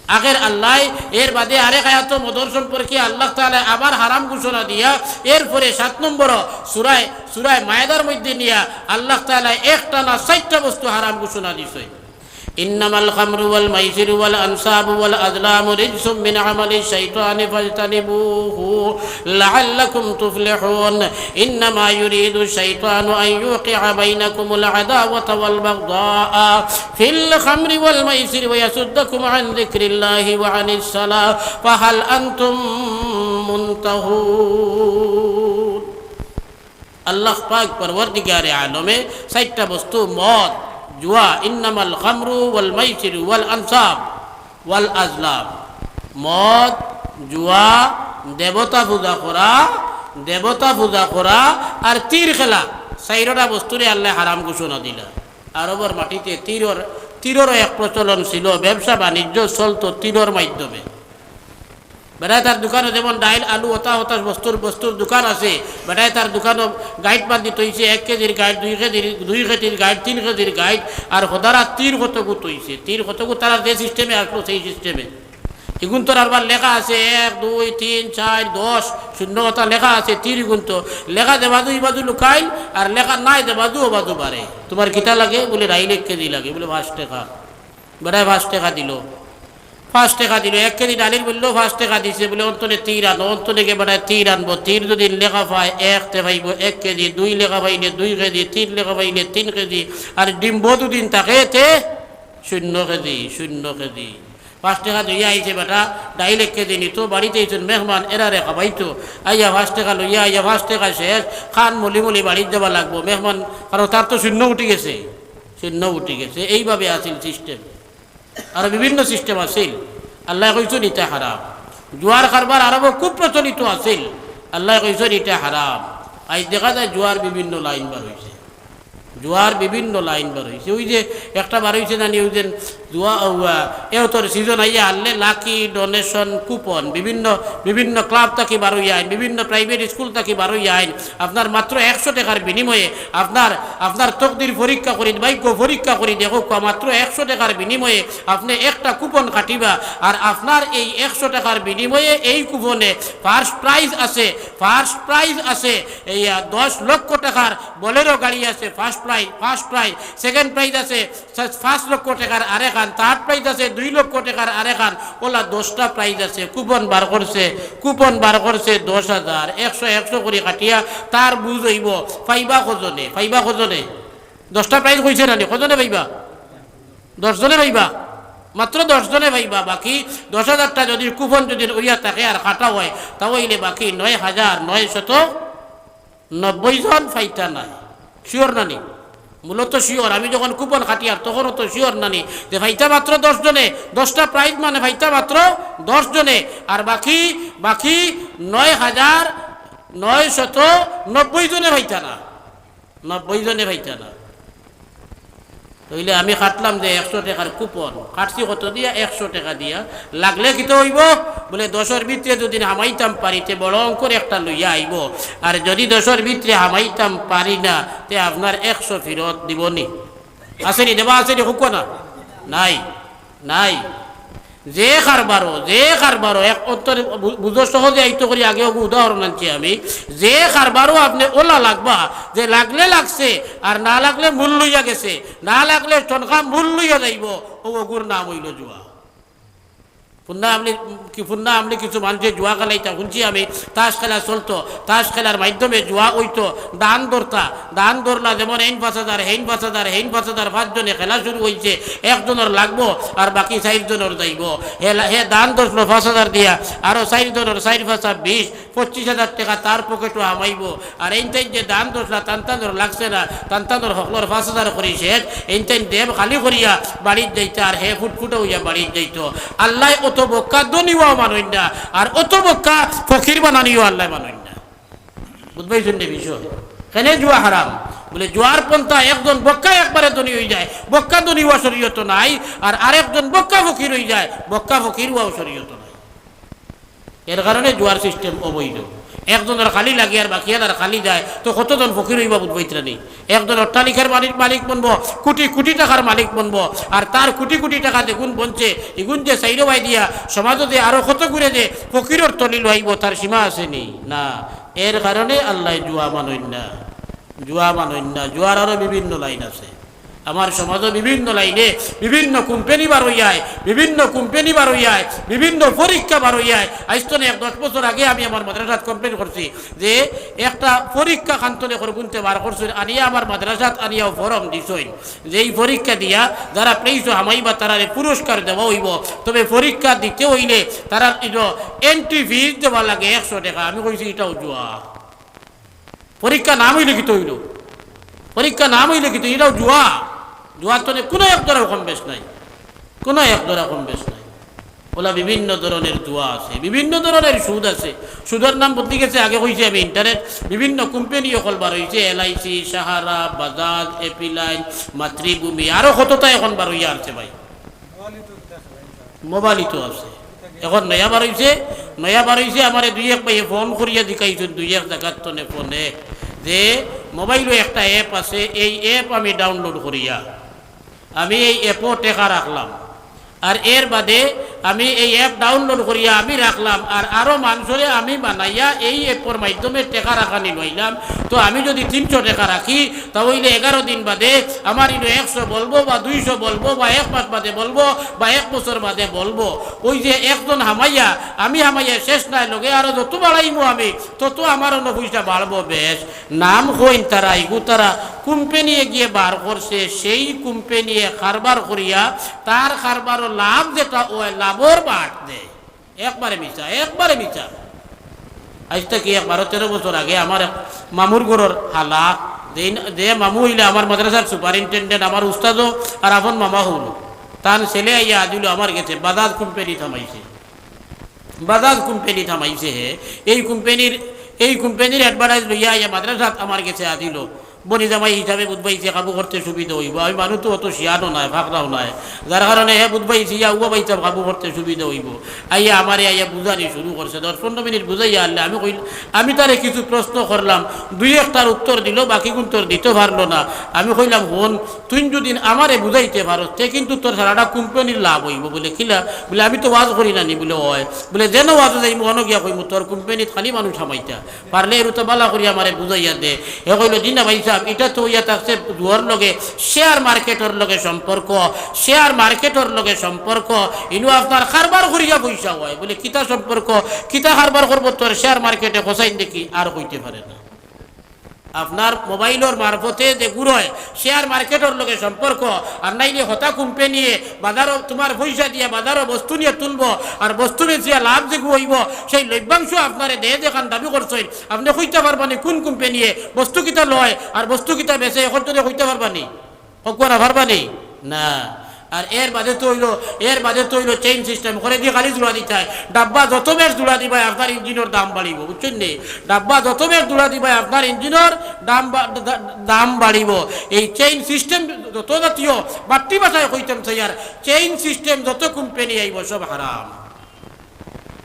আখের আল্লায় এর বাদে আরেক আয়াতো মদর সম্পর্কে আল্লাহ তাআলায় আবার হারাম ঘোষণা দিয়া, এরপরে সাত নম্বর সূরায়, সূরায় মায়েদার মধ্যে নিয়া আল্লাহ তাআলায় একটানা চাইরটা বস্তু হারাম ঘোষণা দিছে। إنما الخمر والميسر والأنصاب والأزلام رجس من عمل الشيطان فاجتنبوه لعلكم تفلحون. إنما يريد الشيطان أن يوقع بينكم العداوة والبغضاء في الخمر والميسر ويصدكم عن ذكر الله وعن الصلاة فهل أنتم منتهون. আল্লাহ পাক পরওয়ারদিগারে আলমে চাইরটা বস্তু, মদ, জুয়া, إنما الخمر والميسر والأنصاب والأزلام, মদ, জুয়া, দেবতা পূজা করা, দেবতা পূজা করা আর তীর খেলা, চাইরোটা বস্তুরে আল্লায় হারাম ঘোষণা দিলা। আরবর মাটিতে তীরর, তীররও এক প্রচলন ছিল, ব্যবসা বাণিজ্য চলতো তীরর মাধ্যমে। বেটায় তার দোকানো যেমন ডাইল, আলু, অতা হতাশ বস্তুর, বস্তুর দোকান আছে, বেটায় তার দোকানো গাইট বান্ধি থইছে, এক কেজির গাইট, দুই কেজির, দুই কেজির গাইট, তিন কেজির গাইট, আর হদারা তীর কতগু থইছে, তীর কতগু তারা যে system-এ আসলো সেই system-এ। ইগুন তো আরবার লেখা আছে এক, দুই, তিন, চাইর, দশ, শূন্য অতা লেখা আছে, তীর ইগুন তো লেখা যে বাজু ই বাজু লুকাইল, আর লেখা নাই যে বাজু ও বাজু বাড়ে। তুমার কিতা লাগে? বলে, "ডাইল এক কেজি লাগে।" বলে, "পাঁচ টেকা।" বেটায় পাঁচ টেকা দিলো। পাঁচ টেকা দিলো, এক কেজি ডাইলর মূল্য পাঁচ টেকা দিছে, বলে, "অন্তনে তীর আনো।" অন্তনে গিয়া বেটায় তীর আনবো, তীর যুদি লেখা পায়, এক তে পাইবো এক কেজি, দুই লেখা পাইলে দুই কেজি, তিন লেখা পাইলে তিন কেজি, আর ডিম্ব যুদি থাকে তে শূন্য কেজি, শূন্য কেজি। পাঁচ টেকা লইয়া আইছে বেটা, ডাইল এক কেজি নিতো, বাড়িত আইছইন মেহমান, এরারে খাবাইতো। আইয়া পাঁচ টেকা লইয়া আইয়া পাঁচ টেকা শেষ, খান মলি মলি বাড়িত যাওয়া লাগবো মেহমান, কারণ তার তো শূন্য উঠি গেছে, শূন্য উঠি গেছে। এইভাবে আছিল system। আরো বিভিন্ন system আছিল। আল্লায় কইছইন ইটা হারাম। জুয়ার কারবার আরবো খুব প্রচলিত আছিল। আল্লায় কইছইন ইটা হারাম। আইজ দেখা যায় জুয়ার বিভিন্ন লাইন বার অইছে। জুয়ার বিভিন্ন লাইন বার অইছে। ওই যে একটা বার অইছে না নি, ওই যে জুয়া, উয়া, এ তোর সিজন আইয়া হারলে লাকি ডোনেশন কুপন, বিভিন্ন, বিভিন্ন ক্লাব থাকি বার অইয়া আইন, বিভিন্ন প্রাইভেট স্কুল থাকি বার অইয়া আইন। আপনার মাত্র একশো টেকার বিনিময়ে আপনার, আপনার তকদির পরীক্ষা করি, ভাগ্য পরীক্ষা করি দেখউক্কা, মাত্র একশো টেকার বিনিময়ে আপনে একটা কুপন কাটিবা। আর আপনার এই একশো টেকার বিনিময়ে এই কুপনে ফার্স্ট প্রাইজ আছে, ফার্স্ট প্রাইজ আছে এই, আহ, দশ লক্ষ টেকার বোলেরো গাড়ি আছে, first prize, first prize. Second prize আছে সা-, পাঁচ লক্ষ টেকার আরেকখান, থার্ড প্রাইজ আছে দুই লক্ষ টেকার আরেকখান। ওলা দশটা প্রাইজ আছে, কুপন বার করছে, কুপন বার করছে দশ হাজার, একশো, একশো করি কাটিয়া তার বুঝ অইবো, পাইবা কজনে, পাইবা কজনে? দশটা প্রাইজ কইছে না নি, কজনে পাইবা? দশ জনে পাইবা, মাত্র দশ জনে পাইবা। বাকি দশ হাজারটা যদি কুপন যদি অইয়া থাকে আর কাটা অয়, তা অইলে বাকি নয় হাজার নয়শত নব্বই জন পাইতা নায়। শিওর না নি? মূলত শিওর। আমি যখন কুপন কাটিয়ার তখনও তো শিওর না নি যে পাইতা মাত্র দশ জনে, দশটা প্রাইজ মানে পাইতা মাত্র দশ জনে, আর বাকি, বাকি নয় হাজার নয়শত নব্বই জনে পাইতা না, নব্বই জনে পাইতা না। তাইলে আমি কাটলাম যে একশো টেকার কুপন, কাটছি কত দিয়া? একশো টেকা দিয়া। লাগলে কিতা অইবো? বলে, দশর ভিতরে যদি হামাইতাম পারি, তে বড় অঙ্কর একটা লইয়া আইবো। আর যদি দশর ভিতরে হামাইতাম পারি না, তে আপনার একশো ফিরত দিবো নি। আছে নি? দেবা আছে নি? কউক্কা না? নাই, নাই। যে কারবারও, যে কারবারও, এক অন্তরে বু-, বুঝো, সহজে আয়ত্ত করি, আগে ওগু উদাহরণ আনছি আমি। যে কারবারও আপনে ওলা লাগবা যে লাগলে লাগছে, আর না লাগলে মূল লইয়া গেছে, না লাগলে তনখা মূল লইয়া যাইবো, ও ওগুর নাম অইলো জুয়া। ফুন্না আমলি, কি ফুন্না আমলি কিছু মানষে জুয়া খেলাইতা হুনছি আমি, তাস খেলা চলতো, তাস খেলার মাধ্যমে জুয়া অইতো, দান ধরতা, দান ধরলা যেমন এইন পাঁচ হাজার, হেইন পাঁচ হাজার, হেইন পাঁচ হাজার, পাঁচজনে খেলা শুরু অইছে, একজনর লাগবো আর বাকি চাইরজনর যাইবো। হে লা-, হে দান ধরলো পাঁচ হাজার দিয়া, আরো চাইরজনর, চাইর পাঁচা বিশ, পঁচিশ হাজার টেকা তার পকেটো হামাইবো। আর এইন তাইন যে দান ধরলা, তান তানর লাগছে না, তান তানর হকলর পাঁচ হাজার করি শেষ, এইন তাইন দেব খালি করিয়া বাড়িত যাইতা, আর হে ফুটফুটা অইয়া বাড়িত যাইতো। আল্লায় অত বক্কা ধনীও মানইন না, আর অত বক্কা ফকির বানানিও আল্লায় মানইন না। বুঝবায়নি বিষয়? কেনে জুয়া হারাম? বলে, জুয়ার পন্থা একজন বক্কা একবারে ধনী অইযায়, বক্কা ধনী অওয়া শরীয়তো নাই, আর আরেকজন বক্কা ফকির অইযায়, বক্কা ফকির অওয়াও শরীয়তো নাই। এর কারণে জুয়ার সিস্টেম অবৈধ। একজনর খালি লাগে আর বাকি আলার খালি যায়, তো কতজন ফকির অইবা বুঝবায়নি? একজন অট্টালিকার মালিক, মালিক বনবো, কোটি কোটি টেকার মালিক বনবো, আর তার কোটি কোটি টেকা যেগুন বনছে, ইগুন যে চাইরোবায় দিয়া সমাজো যে আরো কত গুণে যে ফকিরর তলি লইবো, তার সীমা আছে নি? না। এর কারণে আল্লায় জুয়া মানইন না, জুয়া মানইন না। জুয়ার আরো বিভিন্ন লাইন আছে। আমার সমাজো বিভিন্ন লাইনে বিভিন্ন কোম্পানি বার অইযায়, বিভিন্ন কোম্পানি বার অইযায়, বিভিন্ন পরীক্ষা বার অইযায়। আইজ তনে এক দশ বছর আগে আমি আমার মাদ্রাসাত কমপ্লেন করছি যে একটা পরীক্ষা খান তনে করগুনতে বার করছইন, আনিয়া আমার মাদ্রাসাত আনিয়াও ফরম দিছইন যে এই পরীক্ষা দিয়া যারা প্লেসো হামাইবা তারারে পুরস্কার দেওয়া অইবো, তবে পরীক্ষা দিতে অইলে তারার ইনো এন্ট্রি ফিজ দেওয়া লাগে একশো টেকা। আমি কইছি, ইটাও জুয়া। পরীক্ষা নাম অইলে কিতা অইলো? পরীক্ষা নাম অইলে কিতা? ইটাও জুয়া। জুয়ার তনে কুনু এক ধরনের কম বেশ নাই, কুনু এক ধরনের কম বেশ নাই। ওলা বিভিন্ন ধরনের জুয়া আছে, বিভিন্ন ধরনের সুদ আছে। সুদর নাম বদলি গেছে, আগে কইছি আমি ইন্টারেস্ট, বিভিন্ন কোম্পানি অকল বার অইছে, এলআইসি, সাহারা, বাজাজ, এপি লাইন, মাতৃভূমি, আরো কততা এখন বার অইয়া আছে ভাই। মোবাইলও তো আছে। এখন নয়া বার অইছে, নয়া বার অইছে, আমারে দুই এক ভাইয়ে ফোন করিয়া জিকাইছইন, দুই এক জাগাত তনে ফোনে, যে মোবাইলো একটা অ্যাপ আছে, এই অ্যাপ আমি ডাউনলোড করিয়া আমি এই অ্যাপো টেকা রাখলাম, আর এর বাদে আমি এই অ্যাপ ডাউনলোড করিয়া আমি রাখলাম, আর আরো মানষরে আমি বানাইয়া এই অ্যাপর মাধ্যমে টেকা রাখানি লইলাম। তো আমি যদি তিনশো টেকা রাখি, তা অইলে এগারো দিন বাদে আমার ইনো একশো বলবো বা দুইশো বলবো বা এক মাস বাদে বলবো বা এক বছর বাদে বলবো। ওই যে একজন হামাইয়া, আমি হামাইয়া শেষ নাই, লগে আরো যত বাড়াইমু আমি, তত আমার অনো পয়সা বাড়বো বেশ। নাম কইন তারা, ইগু তারা কোম্পানিয়ে গিয়া বার করছে, সেই কোম্পানিয়ে কারবার করিয়া তার কারবারও লাভ যেটা অয়, লাভর বাট দেয়। একবারে মিছা, একবারে মিছা। আইজ থাকি এক বারো তেরো বছর আগে আমার এক মামুর ঘরর হালা, যে, যে মামু অইলা আমার মাদ্রাসার সুপারিনটেনডেন্ট, আমার উস্তাদও আর আপন মামা অইলো, তান ছেলে আইয়া আজিলো আমার গেছে, বাজাজ কোম্পানিত হামাইছে, বাজাজ কোম্পানিত হামাইছে হে। এই কোম্পানির, এই কোম্পানির অ্যাডভার্টাইজ লইয়া আইয়া মাদ্রাসাত আমার গেছে আজিলো। বনি জামাই হিসাবে বুঝবাইছে কাবু করতে সুবিধা অইবো। আমি মানুষ তো অত শিয়ানও নায়, ফাকরাও নায়, যার কারণে হে বুঝবাইছে ইয়া উবা বাইতাম কাবু করতে সুবিধা অইবো। আইয়া আমারে আইয়া বুঝানি শুরু করছে, দশ পনেরো মিনিট বুঝাইয়া আনলে আমি কইল-, আমি তারে কিছু প্রশ্ন করলাম, দুই একটার উত্তর দিল, বাকি উত্তর দিতে পারলো না। আমি কইলাম, "হুন, তুই যদি আমারে বুঝাইতে পারস, তে কিন্তু তোর সারাটা কোম্পানির লাভ অইবো।" বলে, "কিলা?" বলে, "আমি তো ওয়াজ করি না নি।" বলে, "অয়।" বলে, "যেন ওয়াজো যাইমু, অনো গিয়া কইমু, তোর কোম্পানিত খালি মানুষ হামাইতা।" পারলে এরু তো বালা করিয়া আমারে বুঝাইয়া দে। হে কইলো, "জি না ভাই সাহেব, ইটা তো অইয়া থাকছে জুয়ার লগে, শেয়ার মার্কেটর লগে সম্পর্ক, শেয়ার মার্কেটর লগে সম্পর্ক, ইনো আপনার কারবার করিয়া পয়সা অয়।" বলে, "কিতা সম্পর্ক? কিতা কারবার করবো তোর শেয়ার মার্কেটে?" হোসাইন দেখি আর কইতে পারে না। আপনার মোবাইলর মারফতে যে গুরয়, শেয়ার মার্কেটর লগে সম্পর্ক, আর নাইলে হতা কোম্পানিয়ে বাজারো তোমার পয়সা দিয়া বাজারো বস্তু নিয়া তুলবো, আর বস্তু বেচিয়া লাভ যেগু অইবো, সেই লভ্যাংশ আপনারে দে যেখান দাবি করছইন, আপনে কইতা পারবানি কোন কোম্পানিয়ে বস্তু কিতা লয় আর বস্তু কিতা বেচে, এখন তো কইতা পারবানি, কউক্কা না পারবানি? না। আর এর বাদে তো অইলো, এর বাদে তো অইলো চেইন সিস্টেম করে দি খালি জুড়া দিতায়। ডাব্বা যত বেশ জুড়া দিবায় আপনার ইঞ্জিনর দাম বাড়িবো, বুঝছইন নি? ডাব্বা যত বেশ জুড়া দিবায় আপনার ইঞ্জিনর দাম বা-, দা-, দাম বাড়িবো। এই চেইন সিস্টেম যত জাতীয় বাট্টি ভাষায় কইতাম চাইয়ার, চেইন সিস্টেম যত কোম্পানি আইবো সব হারাম।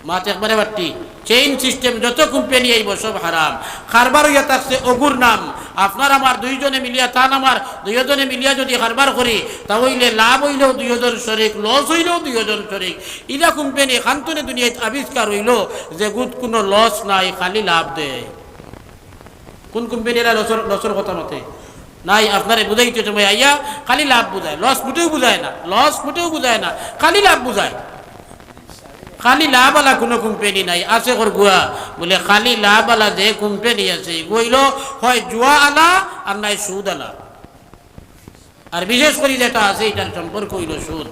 মাত একবারে বাট্টি। চেইন সিস্টেম যত কোম্পানি আইবো সব হারাম। কারবার অইয়া থাকছে অগুর নাম। আপনার আমার দুইজনে মিলিয়া, তান আমার দুইজনে মিলিয়া যদি কারবার করি, তা অইলে লাভ অইলেও দুইজন শরিক, লস অইলেও দুইজন শরিক। ইলা কোম্পানি খান থনে দুনিয়াত আবিষ্কার অইলো যেগুত কুনু লস নাই, খালি লাভ দেয়। কোন কোম্পানি এলা লসর, লসর কথা মাতে? নাই, আপনারে বুঝাইতে সময় আইয়া খালি লাভ বুঝায়, লস মোটেও বুঝায় না, লস মোটেও বুঝায় না, খালি লাভ বুঝায়। খালি লাভ আলা কুনু কোম্পানি নাই, আছে কর গুয়া। বলে, খালি লাভ আলা যে কোম্পানি আছে, ইগু অইলো হয় জুয়া আলা আর নাই সুদ আলা। আর বিশেষ করি যেটা আছে, এটার সম্পর্ক অইলো সুদ।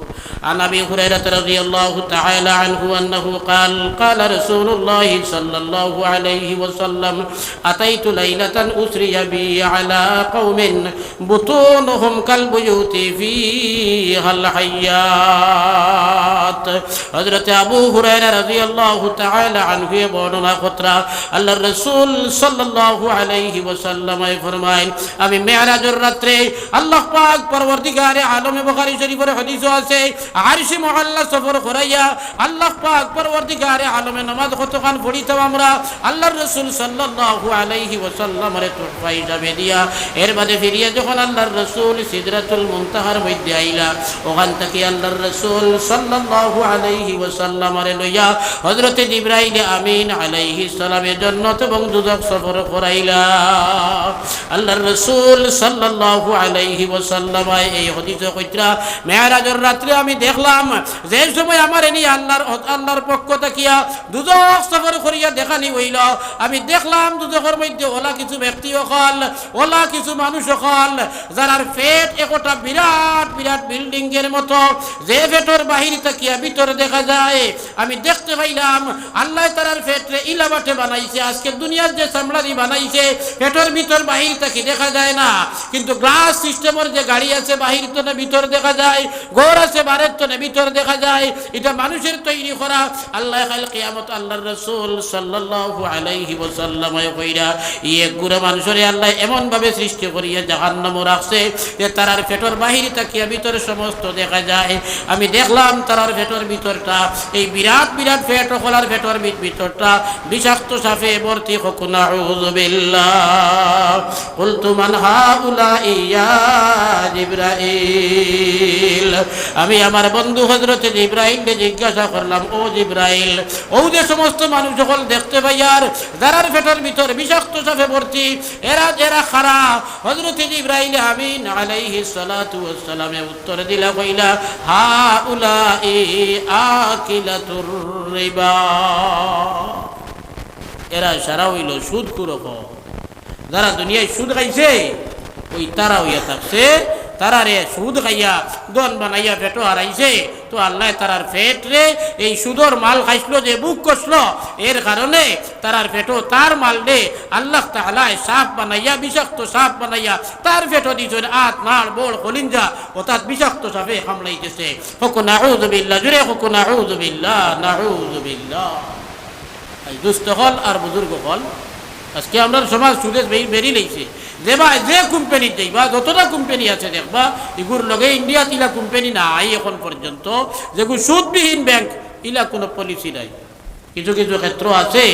عن أبي هريرة رضي الله تعالى عنه أنه قال: قال رسول الله صلى الله عليه وسلم: أتيت ليلة أسري بي على قوم بطونهم كالبيوت فيها الحيات। হযরতে আবু হুরায়রা রাদিয়াল্লাহু তাআলা আনহু বর্ণনা কররা, আল্লাহর রাসূল সাল্লাল্লাহু আলাইহি ওয়াসাল্লামে ফরমাইন, আমি মেরাজর রাত্রে আল্লাহ পাক পরওয়ারদিগারে আলমে, বুখারী শরীফর হাদিসও আছে, আরশে মুআল্লা সফর করাইয়া আল্লাহ পাক পরওয়ারদিগারে আলমে নামাজ কতখান পড়িতাম আমরা, আল্লাহর রাসূল সাল্লাল্লাহু আলাইহি ওয়াসাল্লামরে তোহফা হিসাবে দিয়া। এর বাদে ফিরিয়া যখন আল্লাহর রাসূল সিদরাতুল মুনতাহার মধ্যে আইলা, ওখান থাকি আল্লাহর রাসূল সাল্লাল্লাহু আলাইহি ওয়াসাল্লামরে লইয়া হযরতে জিবরাইল আমিন আলাইহিস সালামে জন্নত এবং দুজখ সফর করাইলা। আল্লাহর রাসূল সাল্লাল্লাহু আলাইহি ওয়াসাল্লামে এই হাদিসে কইতরা, মেরাজর রাত্রে আমি দেখলাম, যে সময় আমারে নিয়া আল্লাহর, আল্লাহর পক্ষ থাকিয়া দুজখ সফর করিয়া দেখানি অইলো, আমি দেখলাম দুজখর মধ্যে ওলা কিছু ব্যক্তি অকল, ওলা কিছু মানুষ অকল, যারার পেট একটা বিরাট বিরাট বিল্ডিংয়ের মতো, যে পেটর বাহির থাকিয়া ভিতর দেখা যায়। আমি দেখতে পাইলাম, আল্লায় তারার পেটরে ইলা বাটে বানাইছে, আজকে দুনিয়ার যে চামড়াদি বানাইছে, পেটর ভিতর বাহির থাকি দেখা যায় না, কিন্তু গ্লাস সিস্টেমর যে গাড়ি আছে, বাহির তনে ভিতর দেখা যায়, ঘর আছে, বারের তনে ভিতর দেখা যায়, ইটা মানুষের তৈরি করা। আল্লায় কাইল কিয়ামত আল্লাহর রাসূল সাল্লাল্লাহু আলাইহি ওয়াসাল্লামে কইরা, ই এক গুরা মানুষরে আল্লায় এমন ভাবে সৃষ্টি করিয়া জাহান্নামো রাখছে যে তারার পেটর বাহির থাকিয়া ভিতরে সমস্ত দেখা যায়। আমি দেখলাম তারার পেটর ভিতরটা, এই বিরাট বিরাট পেট অকলর পেটর ভি-, ভিতরটা বিষাক্ত সাপে ভর্তি। কউক্কা নাউযুবিল্লাহ। قلت: من هؤلاء يا جبرائيل؟ আমি আমার বন্ধু হযরতে জিবরাইলরে জিজ্ঞাসা করলাম, "ও জিবরাইল, অউ যে সমস্ত মানুষ অকল দেখতে পাইয়ার, যারার পেটর ভিতর বিষাক্ত সাপে ভর্তি, এরা, এরা কারা?" হযরতে জিবরাইল আমিন আলাইহিস সালাতু ওয়াস সালামে উত্তর দিলা, কইলা, "هؤلاء آكلة الربا।" এরা সারা অইলো সুদখুর অকল। যারা দুনিয়ায় সুদ খাইছে, ওই তারা অইয়া থাকছে, তারারে সুদ খাইয়া, ধন বানাইয়া পেটো হারাইছে। তো আল্লায় তারার পেটরে এই সুদর মাল খাইছলো যে, ভোগ করছলো, এর কারণে তারার পেটো তার মালরে আল্লাহ তাআলায় সাপ বানাইয়া, বিষাক্ত সাপ বানাইয়া তার পেটো দিছইন। আত, নাড়, বড়, কলিঞ্জা, অর্থাৎ বিষাক্ত সাপে কামড়াইতেছে। কউক্কা নাউযুবিল্লাহ, জুরে কউক্কা নাউযুবিল্লাহ, নাউযুবিল্লাহ। এই দুস্ত অকল আর বুজুর্গ অকল, আজকে আমরার সমাজ সুদে বে-, বেড়ি লইছে। যেবা-, যে কোম্পানিত যাইবা, যতটা কোম্পানি আছে দেখবা, ইগুর লগে ইন্ডিয়াত ইলা কোম্পানি নাই এখন পর্যন্ত, যেগু সুদবিহীন ব্যাংক, ইলা কুনু পলিসি নাই। কিছু কিছু ক্ষেত্র আছে,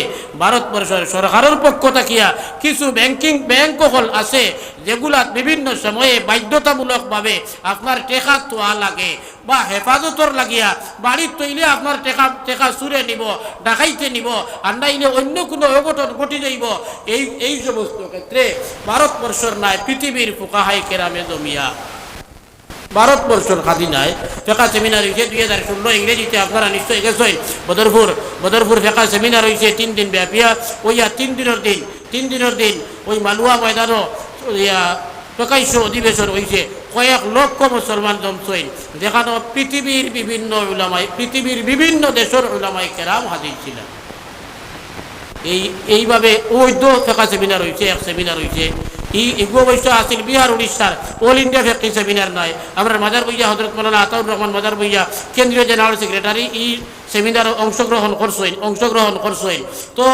ভারতবর্ষর সরকারর পক্ষ থাকিয়া কিছু ব্যাংকিং ব্যাংক অকল আছে, যেগুলাত বিভিন্ন সময়ে বাধ্যতামূলকভাবে আপনার টেকা থওয়া লাগে। বা হেফাজতর লাগিয়া, বাড়িত থইলে আপনার টেকা, টেকা চুরে নিবো, ডাকাইতে নিবো, আর নাইলে অইন্য কুনু অঘটন ঘটি যাইবো। এই, এই সমস্ত ক্ষেত্রে ভারতবর্ষর নায় পৃথিবীর ফুকাহায়ে কেরামে জমিয়া, ভারতবর্ষর খাদি নায়। ফেকা সেমিনার অইছে দুই হাজার ষোলো ইংরেজিতে, আপনারা নিশ্চয় গেছইন। বদরপুর, বদরপুর ফেকা সেমিনার অইছে তিন দিন ব্যাপিয়া। অইয়া তিন দিনর দিন, তিন দিনর দিন ওই মালুয়া ময়দানো ইয়া প্রকাশ্য অধিবেশন অইছে, কয়েক লক্ষ মুসলমান জমছইন, যেখানো পৃথিবীর বিভিন্ন উলামায়ে, পৃথিবীর বিভিন্ন দেশর উলামায়ে কেরাম হাজির ছিলা। এই, এইভাবে ওই তো ফেকা সেমিনার অইছে, এক সেমিনার অইছে। ই, ইগু অবশ্য আছিল বিহার উড়িষ্যার, all India ফেকি সেমিনার নায়। আমরার মাজার বইয়া হযরত মাওলানা আতাউর রহমান মাজার বইয়া কেন্দ্রীয় জেনারেল সেক্রেটারি ই সেমিনারো অংশগ্রহণ করছইন, অংশগ্রহণ করছইন। তো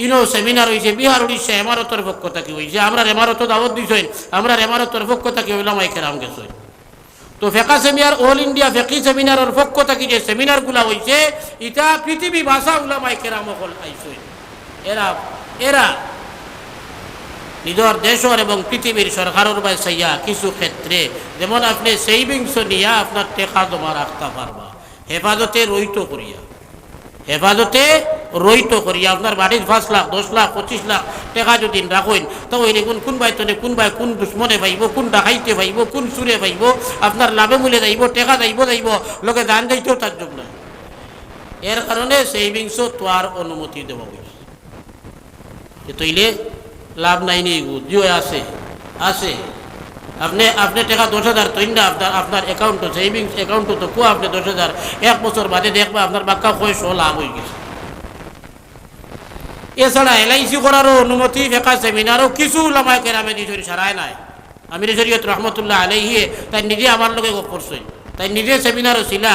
ইনো সেমিনার অইছে, বিহার উড়িষ্যা এমারতর পক্ষ থাকি অইছে, আমরার এমারতো দাওয়াত দিছইন, আমরার এমারতর পক্ষ থাকি উলামায়ে কেরাম গেছইন। তো ফেকা সেমিনার all India ফেকি সেমিনারর পক্ষ থাকি যে সেমিনারগুলা অইছে, ইটা পৃথিবী ভাষা উলামায়ে কেরাম অকল আইছইন। এরা, এরা নিজর দেশর এবং পৃথিবীর সরকারর বায় চাইয়া কিছু ক্ষেত্রে, যেমন আপনে সেভিংস নিয়া আপনার টেকা জমা রাখতা পারবা, হেফাজতে রইত করিয়া, হেফাজতে রইত করিয়া। আপনার বাড়িত পাঁচ লাখ, দশ লাখ, পঁচিশ লাখ টেকা যুদি রাখইন, তে অইলে কুন, কুন বায় তনে, কুন বায় কুন দুশমনে পাইবো, কুন ডাকাইতে পাইবো, কুন চুরে পাইবো, আপনার লাভে মূলে যাইবো, টেকা যাইবো, যাইবো, লগে জান যাইতেও তার যোগ নাই। এর কারণে সেভিংসও থওয়ার অনুমতি দেওয়া অইছে। এ তইলে লাভ নাই নি এগু? জি অয়, আছে, আছে। আপনে, আপনে টেকা দশ হাজার থইন না, আপনার, আপনার অ্যাকাউন্টো, সেভিংস অ্যাকাউন্টো তো কো আপনে দশ হাজার, এক বছর বাদে দেখবা আপনার বাক্কা কয়শো লাভ অইগেছে। এছাড়া এলআইসি করারও অনুমতি ফেকা সেমিনারও কিছু উলামায়ে কেরামে দিছইন, সারায় নায়। আমিরে শরিয়ত রহমতুল্লাহ আলাইহি তাইন নিজে আমার লগে গপ করছইন, তাইন নিজে সেমিনারো ছিলা।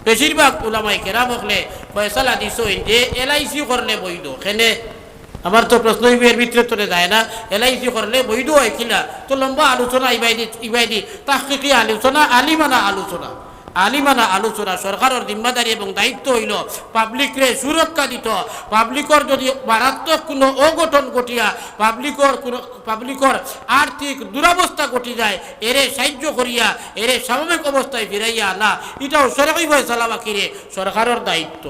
বেশিরভাগ উলামায়ে কেরাম অকলে ফয়সালা দিছইন যে এলআইসি করলে বৈধ। কেনে? আমার তো প্রশ্ন অইবো, এর ভিতরে তো যায় না। এলআইসি করলে বৈধ অয় কিলা? তো লম্বা আলোচনা, ইবায়দি, ইবায়দি তাহকিকি আলোচনা, আলিমানা আলোচনা। আলিমানা আলোচনা। সরকারর জিম্মাদারি এবং দায়িত্ব অইলো পাবলিকরে সুরক্ষা দিতো। পাবলিকর যুদি মারাত্মক কুনু অঘটন ঘটিয়া পাবলিকর কুনু, পাবলিকর আর্থিক দুরবস্থা ঘটি যায়, এরে সাহায্য করিয়া এরে স্বাভাবিক অবস্থায় ফিরাইয়া আনা, ইটাও সরকারি ফয়সালা বাকিরে সরকারর দায়িত্ব।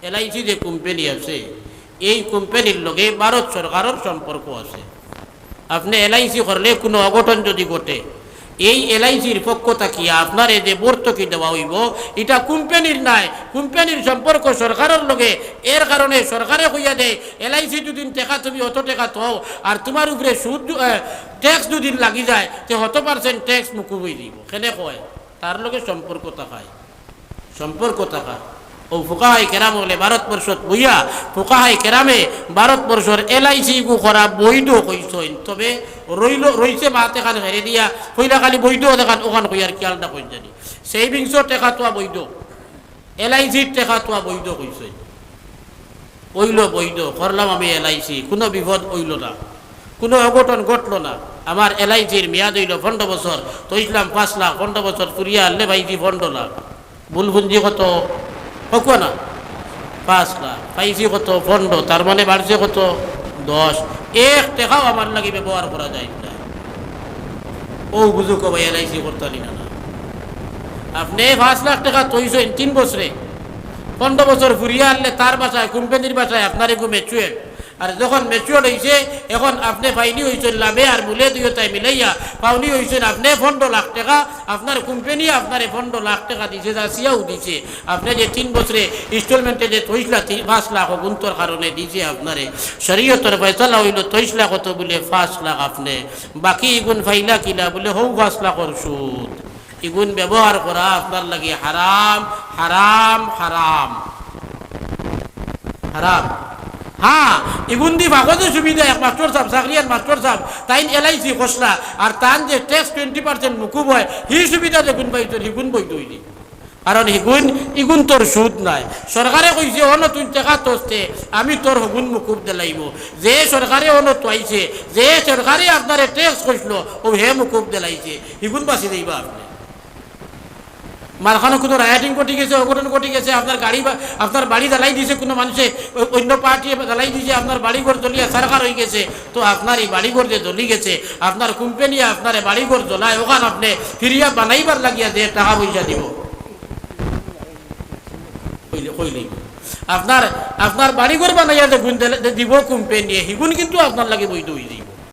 এলআইসি যে কোম্পানি আছে, এই কোম্পানির লগে ভারত সরকারর সম্পর্ক আছে। আপনে এলআইসি করলে কুনু অঘটন যুদি ঘটে, এই এলআইসির পক্ষ থাকিয়া আপনারে যে ভর্তুকি দেওয়া অইবো, ইটা কোম্পানির নায়, কোম্পানির সম্পর্ক সরকারর লগে। এর কারণে সরকারে কইয়া দেয়, এলআইসি যুদি টেকা তুমি অত টেকা থও, আর তুমার উপরে সুদ, এ, ট্যাক্স যুদি লাগি যায়, তে অত পার্সেন্ট ট্যাক্স মুকুব অইযিবো। কেনে কয়? তার লগে সম্পর্ক থাকায়। সম্পর্ক থাকা। অউ ফুকাহায়ে কেরাম অকলে ভারতবর্ষত বইয়া, ফুকাহায়ে কেরামে ভারতবর্ষর এলআইসি গু করা বৈধ কইছইন। তবে রইলো, রইছে মাত এখান হেরে দিয়া, কইলা খালি বৈধ অখান, অখান কইয়ার খিয়াল না কইন জানি। সেভিংসর টেকা থওয়া বৈধ, এলআইসির টেকা থওয়া বৈধ কইছইন। অইলো বৈধ, করলাম আমি এলআইসি, কুনু বিপদ অইলো না, কুনু অঘটন ঘটলো না। আমার এলআইসির মেয়াদ অইলো পনরো বছর, থইছলাম পাঁচ লাখ, পনরো বছর ফুরিয়া আনলে পাইছি পনরো লাখ। ভুল বুঝছি কত? কউক্কা না? পাঁচ লাখ। পাইছি কত? পনরো। তার মানে বাড়ছে কত? দশ। এক টেকাও আমার লাগি ব্যবহার করা যায় না। অউ বুঝুক্কা ভাই, এলআইসি করতালি না, না। আপনে পাঁচ লাখ টেকা থইছইন তিন বছরে, পনরো বছর ফুরিয়া আনলে তার ভাষায়, কোম্পানির ভাষায় আপনার এগু ম্যাচুয়ার্ড। আর যখন ম্যাচুয়ার্ড অইছে, এখন আপনে পাওনি অইছইন লাভে আর মূলে দুইওটায় মিলাইয়া, পাওনি অইছইন আপনে পনরো লাখ টেকা, আপনার কোম্পানি আপনারে পনরো লাখ টেকা দিছে, যাচিয়াও দিছে। আপনে যে তিন বছরে ইনস্টলমেন্টে যে থইছলা তি-, পাঁচ লাখ অগুন্তর কারণে দিছে আপনারে। শরিয়তর ফয়সালা অইলো থইছলা কত বুলে পাঁচ লাখ আপনে, বাকি ইগুন পাইলা কিলা বুলে হউ পাঁচ লাখর সুদ। ইগুন ব্যবহার করা আপনার লাগি হারাম, হারাম, হারাম, হারাম। হ্যাঁ, ইগুন দি বাগজে সুবিধা, এক মাস্টর সাব, চাকরিয়ান মাস্টর সাব, তাইন এলআইসি খসলা, আর তান যে ট্যাক্স টোয়েন্টি পার্সেন্ট মুকুব অয়, হি সুবিধা যেগুন পাইছইন, হিগুন বৈধ অইযিবো। কারণ হিগুন, ইগুন তোর সুদ নাই। সরকারে কইছে, "অনো তুই টেকা থসতে, আমি তোর হগুন মুকুব দিলাইমু।" যে সরকারে অনো তুয়াইছে, যে সরকারে আপনারে ট্যাক্স কইছিল, ও হে মুকুব দিলাইছে, হিগুন বাঁচি যাইবা আপনে। মাঝখানো কুনু রায়াটিং ঘটি গেছে, অঘটন ঘটি গেছে, আপনার গাড়ি বা-, আপনার বাড়ি জ্বালাই দিছে কুনু মানুষে, অ-, অইন্য পার্টিয়ে জ্বালাই দিছে, আপনার বাড়িঘর জ্বলিয়া ছারখার অইগেছে, তো আপনার ই বাড়িঘর যে জ্বলি গেছে, আপনার কোম্পানিয়ে আপনারে বাড়িঘর জ্বলায়, অখান আপনে ফিরিয়া বানাইবার লাগিয়া যে টেকা পয়সা দিবো, কইলে, কইলে। আপনার, আপনার বাড়িঘর বানাইয়া যেগুন দিলে, যে দিবো কোম্পানিয়ে, হিগুন কিন্তু আপনার লাগি বৈধ অইযিবো।